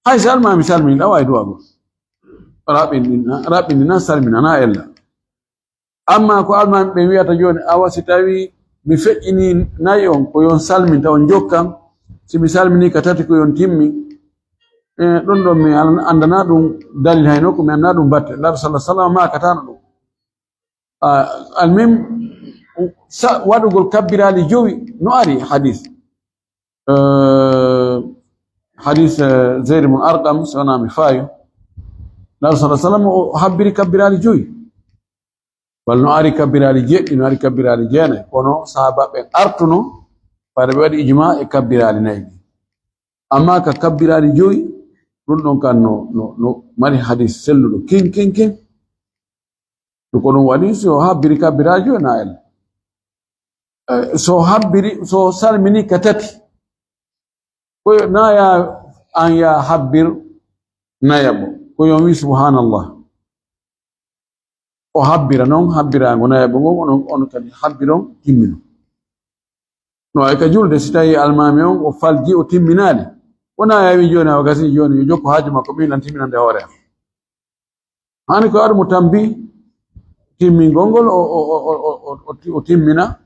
hay si almaami salminiiɗo a waawi du'agol. Raɓɓinɗina, raɓɓinɗina, salminana ella. Amma ko almaami ɓe wi'ata jooni, awa si tawii mi feƴƴinii nayi on, ko yo on salmin taw on jokkan. Si mi salminii ka tati ko yo on timmin. E, ɗum ɗon mi al-, anndanaa ɗum dalil hay nokku, mi anndaa ɗum batte. Laaɗo sallallaahu alayhi wa sallam maakataano ɗum. A, almuhim, sa-, waɗugol kabbiraali jowi no ari hadis. Eh, hadis, eh, Zayd ibn Arqam, so wonaa mi faayu. Laaɗo sallallaahu alayhi wa sallam o habbiri kabbiraali jowi. Walla no ari kabbiraali jeɗɗi, no ari kabbiraali jeenayi. Kono sahaabaaɓe ɓen artuno, fayde ɓe waɗi ijmaa e kabbiraali nayi ɗi. Amma ka kabbiraali jowi, ɗum ɗon kan no, no, no mari hadis selluɗo kin, kin, kin. Ɗum ko ɗum waɗi, si o habbiri kabbiraali jowi na ella. Eh, so habbiri, so salmini ka tati, ko yo na ya an ya habbir nayaɓo, ko yo wi subhanallah. O habbira non, habbiraango nayaɓo ngon, onon, on kadi habbiron timmino. No ay ka julde, si tawi almaami on, o falji, o timminaali. Wona ya wi jooni, awa gasi jooni, yo jokku haaju makko, min an timminande hoore am. Hani ko waɗu mo tambi timmingol ngol, o, o, o timmina.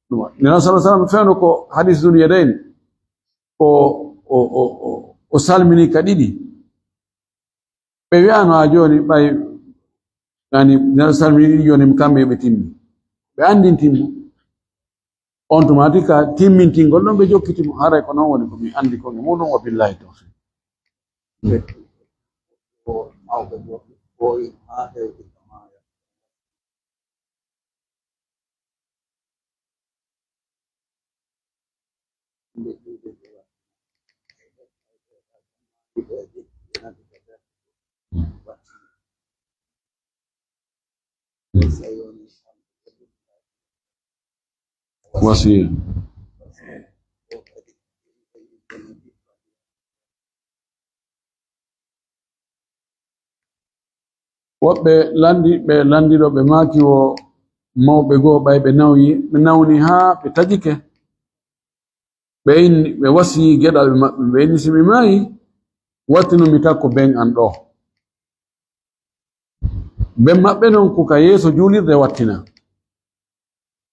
Ɗum waɗi. Nela sallallahu alaihi wasallam fewno ko hadis dun yadayn, ko o, o, o, o salmini ka ɗiɗi. Ɓe wi'ano ha jooni ɓay, yani, Nela salmini ɗiɗi jooni, kamɓe ɓe timmi. Ɓe andinti mo. On tuma adi ka timmintingol ɗon ɓe jokkiti mo. Haray ko non woni ko mi andi kon e muɗum, wa billahi tawfiq. Wasiya. Woɓɓe landi, ɓe landiɗo, ɓe maaki wo mawɓe goo ɓay ɓe nawyi, ɓe nawni haa ɓe tajike. Ɓe inni, ɓe wasiyii geɗalɓe maɓɓe, ɓe inni, "Si mi maayi, wattinu mi takko ben an ɗoo." Ben maɓɓe non ko ka yeeso juulirde wattina.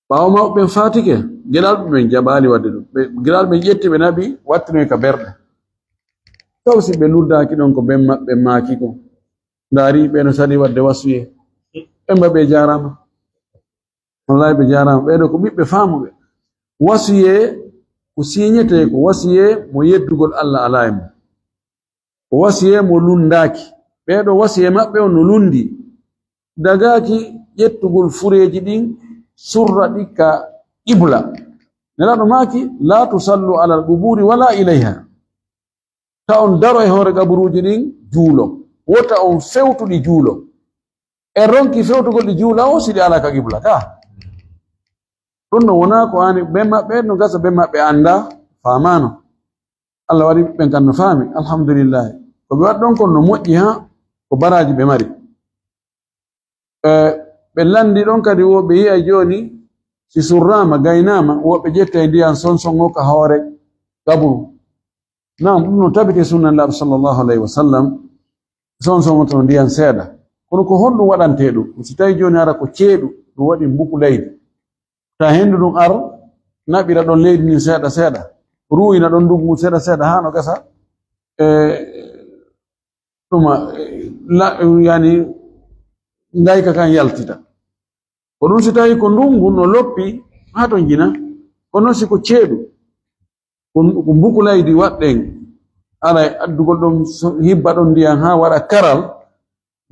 Ɓaawo maɓɓe ɓen faatike, geɗalɓe ɓen jaɓaali waɗde ɗum. Ɓe, geɗalɓe ɓen ƴetti, ɓe naɓi, wattinoy ka berɗe. Taw si ɓe luddaaki ɗon ko ben maɓɓe maaki ko, ndaari ɓe no sali waɗde wasiyee. Ɓe mba ɓe jaaraama. Wallahi ɓe jaaraama. Ɓee ɗoo ko ɓiɓɓe faamuɓe. Wasiyee ko siñetee, ko wasiyee mo yeddugol Allah alaa e mum. O wasiyee mo lunndaaki. Ɓee ɗoo wasiyee maɓɓe on no lunndi. Dagaaki ƴettugol fureeji ɗin, surra ɗi ka qibla. Nelaaɗo maaki, "Laa tusallu alal qubuuri wala ilayha." Ta on daro e hoore qaburuuji ɗin juulo. Wota on fewtu ɗi juulo. E ronki fewtugol ɗi juula o, si ɗi alaa ka qibla ka. Ɗum no wona ko ani ɓe maɓɓe, no gasa ɓe maɓɓe annda, faamaano. Allah waɗi ɓen kan no faami, alhamdulillahi. Ko ɓe waɗi ɗon kon no moƴƴi, haa ko baraaji ɓe mari. E, ɓe lanndi ɗon kadi, wo ɓe yi'a jooni, si surraama, gaynaama, wo ɓe ƴetta e ndiyan sonson o ka hoore qaburu. Naam, ɗum no tabiti e sunna Nulaaɗo sallallahu alayhi wa sallam, sonson o to ndiyan seeɗa. Kono ko honɗum waɗantee ɗum? Si tawi jooni hara ko ceeɗu, ɗum waɗi mbuku leydi. Ta henndu ndun ar, naɓira ɗon leydi ndin seeɗa seeɗa, ruuyina ɗon ndungu ngun seeɗa seeɗa haa no gasa, e, ɗuma, e, la, yani, ngayka kan yaltita. Ko ɗum si tawi ko ndungu no loppi, haa to njina. Kono si ko ceeɗu, ko, ko mbuku leydi waɗɗen, aray addugol ɗon so, hibba ɗon ndiyan haa waɗa karal,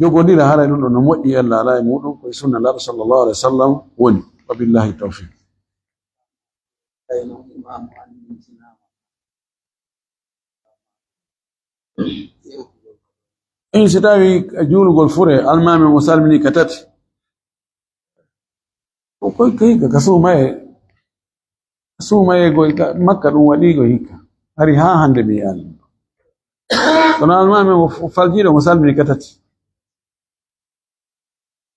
jogodira, haray ɗum ɗon no moƴƴi, ella alaa e muɗum, ko e sunna Nulaaɗo sallallahu alaihi wasallam woni. Wa billahi tawfiq. In si tawi juulugol fure, almaami mo salmini ka tati. Ko koy, koy ka, ka suumaye, suumaye goy ka Makka ɗum waɗi goy hikka. Hari haa hannde mi yi'aani. Kono almaami o f-, faljiiɗo mo salmini ka tati.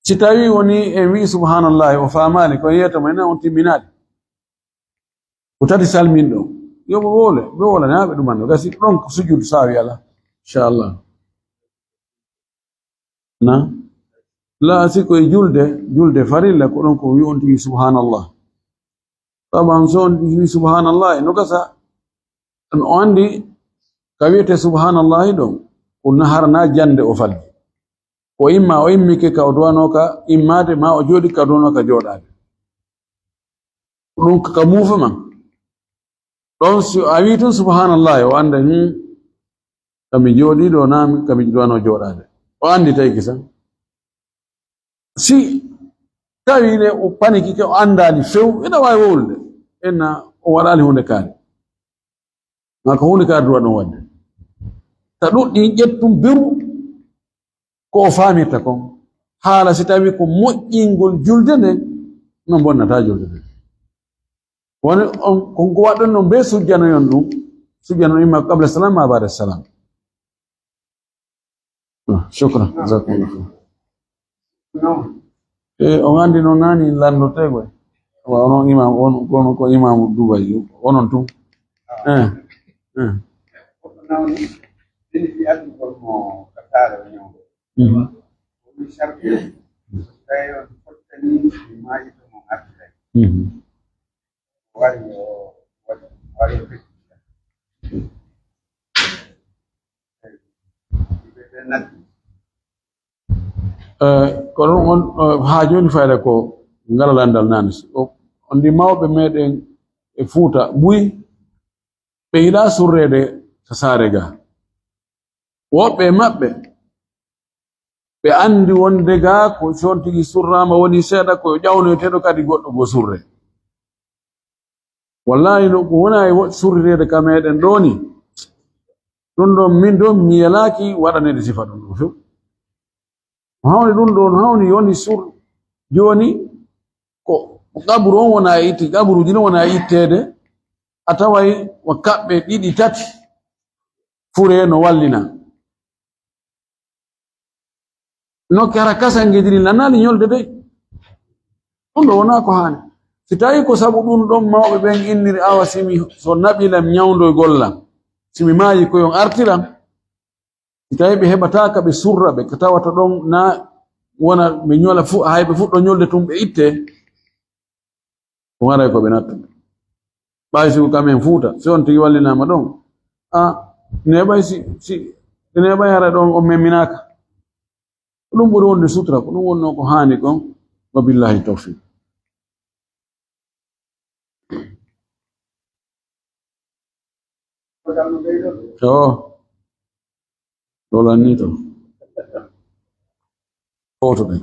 Si tawi woni en wi'i subhanallahi, o faamaali ko yeeto men, on timminaali. Ko tati salmin ɗo. Yo ɓe wowle, ɓe wowlanaaɓe ɗuman ɗo. Gasi ɗon ko sujudu saawi ala. Inchallah. Na? La, si ko e julde, julde farilla, ko ɗon ko wi'on tigi subhanallah. Taban so on wi'i subhanallah, no gasa. O anndi ka wi'ete subhanallahi ɗon, ko na harana jannde o falli. O imma, o immike ka o duwanooka immaade, ma o jooɗi ka duwanooka jooɗaade. Ɗum ka muufa man. Ɗon si a wi'i tun subhanallahi, o annda, hmm, ka mi jooɗii ɗo, naa mi, ka mi duwanoo jooɗaade. O anndi tawi kisan. Si tawi ne o panikike, o anndaani few, ina waawi wowlude. Enna o waɗaali huunde kaari. Maa ko huunde kaari duwa ɗum waɗde. Ta ɗuɗɗi ƴettum beru ko o faamirta kon. Haala si tawi ko moƴƴingol julde nden, no bonnata julde nden. Woni on, kon ko waɗɗon non be sujjanoyon ɗum. Sujjanoyon imma qabla salam ma ba'da salam. Ah, shukran. Jazakumullah khair. E, on anndi noon naani lanndotee koy. Wa onon imam, on, on ko imaamu Dubai, onon tun. Eh, eh. Mhm. Mhm. Eh, ko ɗon on, eh, haa jooni fayda ko ngala lanndal naane. O, on ndi mawɓe meɗen e Fuuta buy, ɓe yiɗaa surreede ka saare ga. Woɓɓe e maɓɓe, ɓe anndi wonde ga ko si on tigi surraama woni seeɗa, ko ƴawnoyteeɗo kadi goɗɗo goo surre. Wallahi, no ko wona e wo-, surrireede ka meɗen ɗoo ni. Ɗum ɗoon, min ɗoon, mi yelaaki waɗaneede sifa ɗum ɗoo few. No hawni ɗum ɗoo, no hawni yoni sur-, jooni ko, ko qabru on wona e itti, qabruuji ɗin wona e itteede, a taway wa kaɓɓe ɗiɗi, tati, furee no wallina. No kara kasangeeji ɗin lannaali ñolde dey. Ɗum ɗoo wonaa ko haani. Si tawii ko sabu ɗum ɗoon mawɓe ɓen inniri, awa si mi, so naɓilam ñawndoygol lam, si mi maayi ko yon artiram, si tawii ɓe heɓataa ka ɓe surra ɓe, ka tawata ɗon na wona ɓe ñola fu-, hay ɓe fuɗɗo ñolde tun ɓe ittee, ko haray ko ɓe nattuɓe. Ɓay si ko kamen Fuuta, si on tigi wallinaama ɗon, a, neeɓay si, si, neeɓay haray ɗon on memminaaka. Ko ɗum ɓuri wonde sutura, ko ɗum wonnoo ko haani kon. Wa billahi tawfiq. To, ɗo lanni to. Foto ɗen.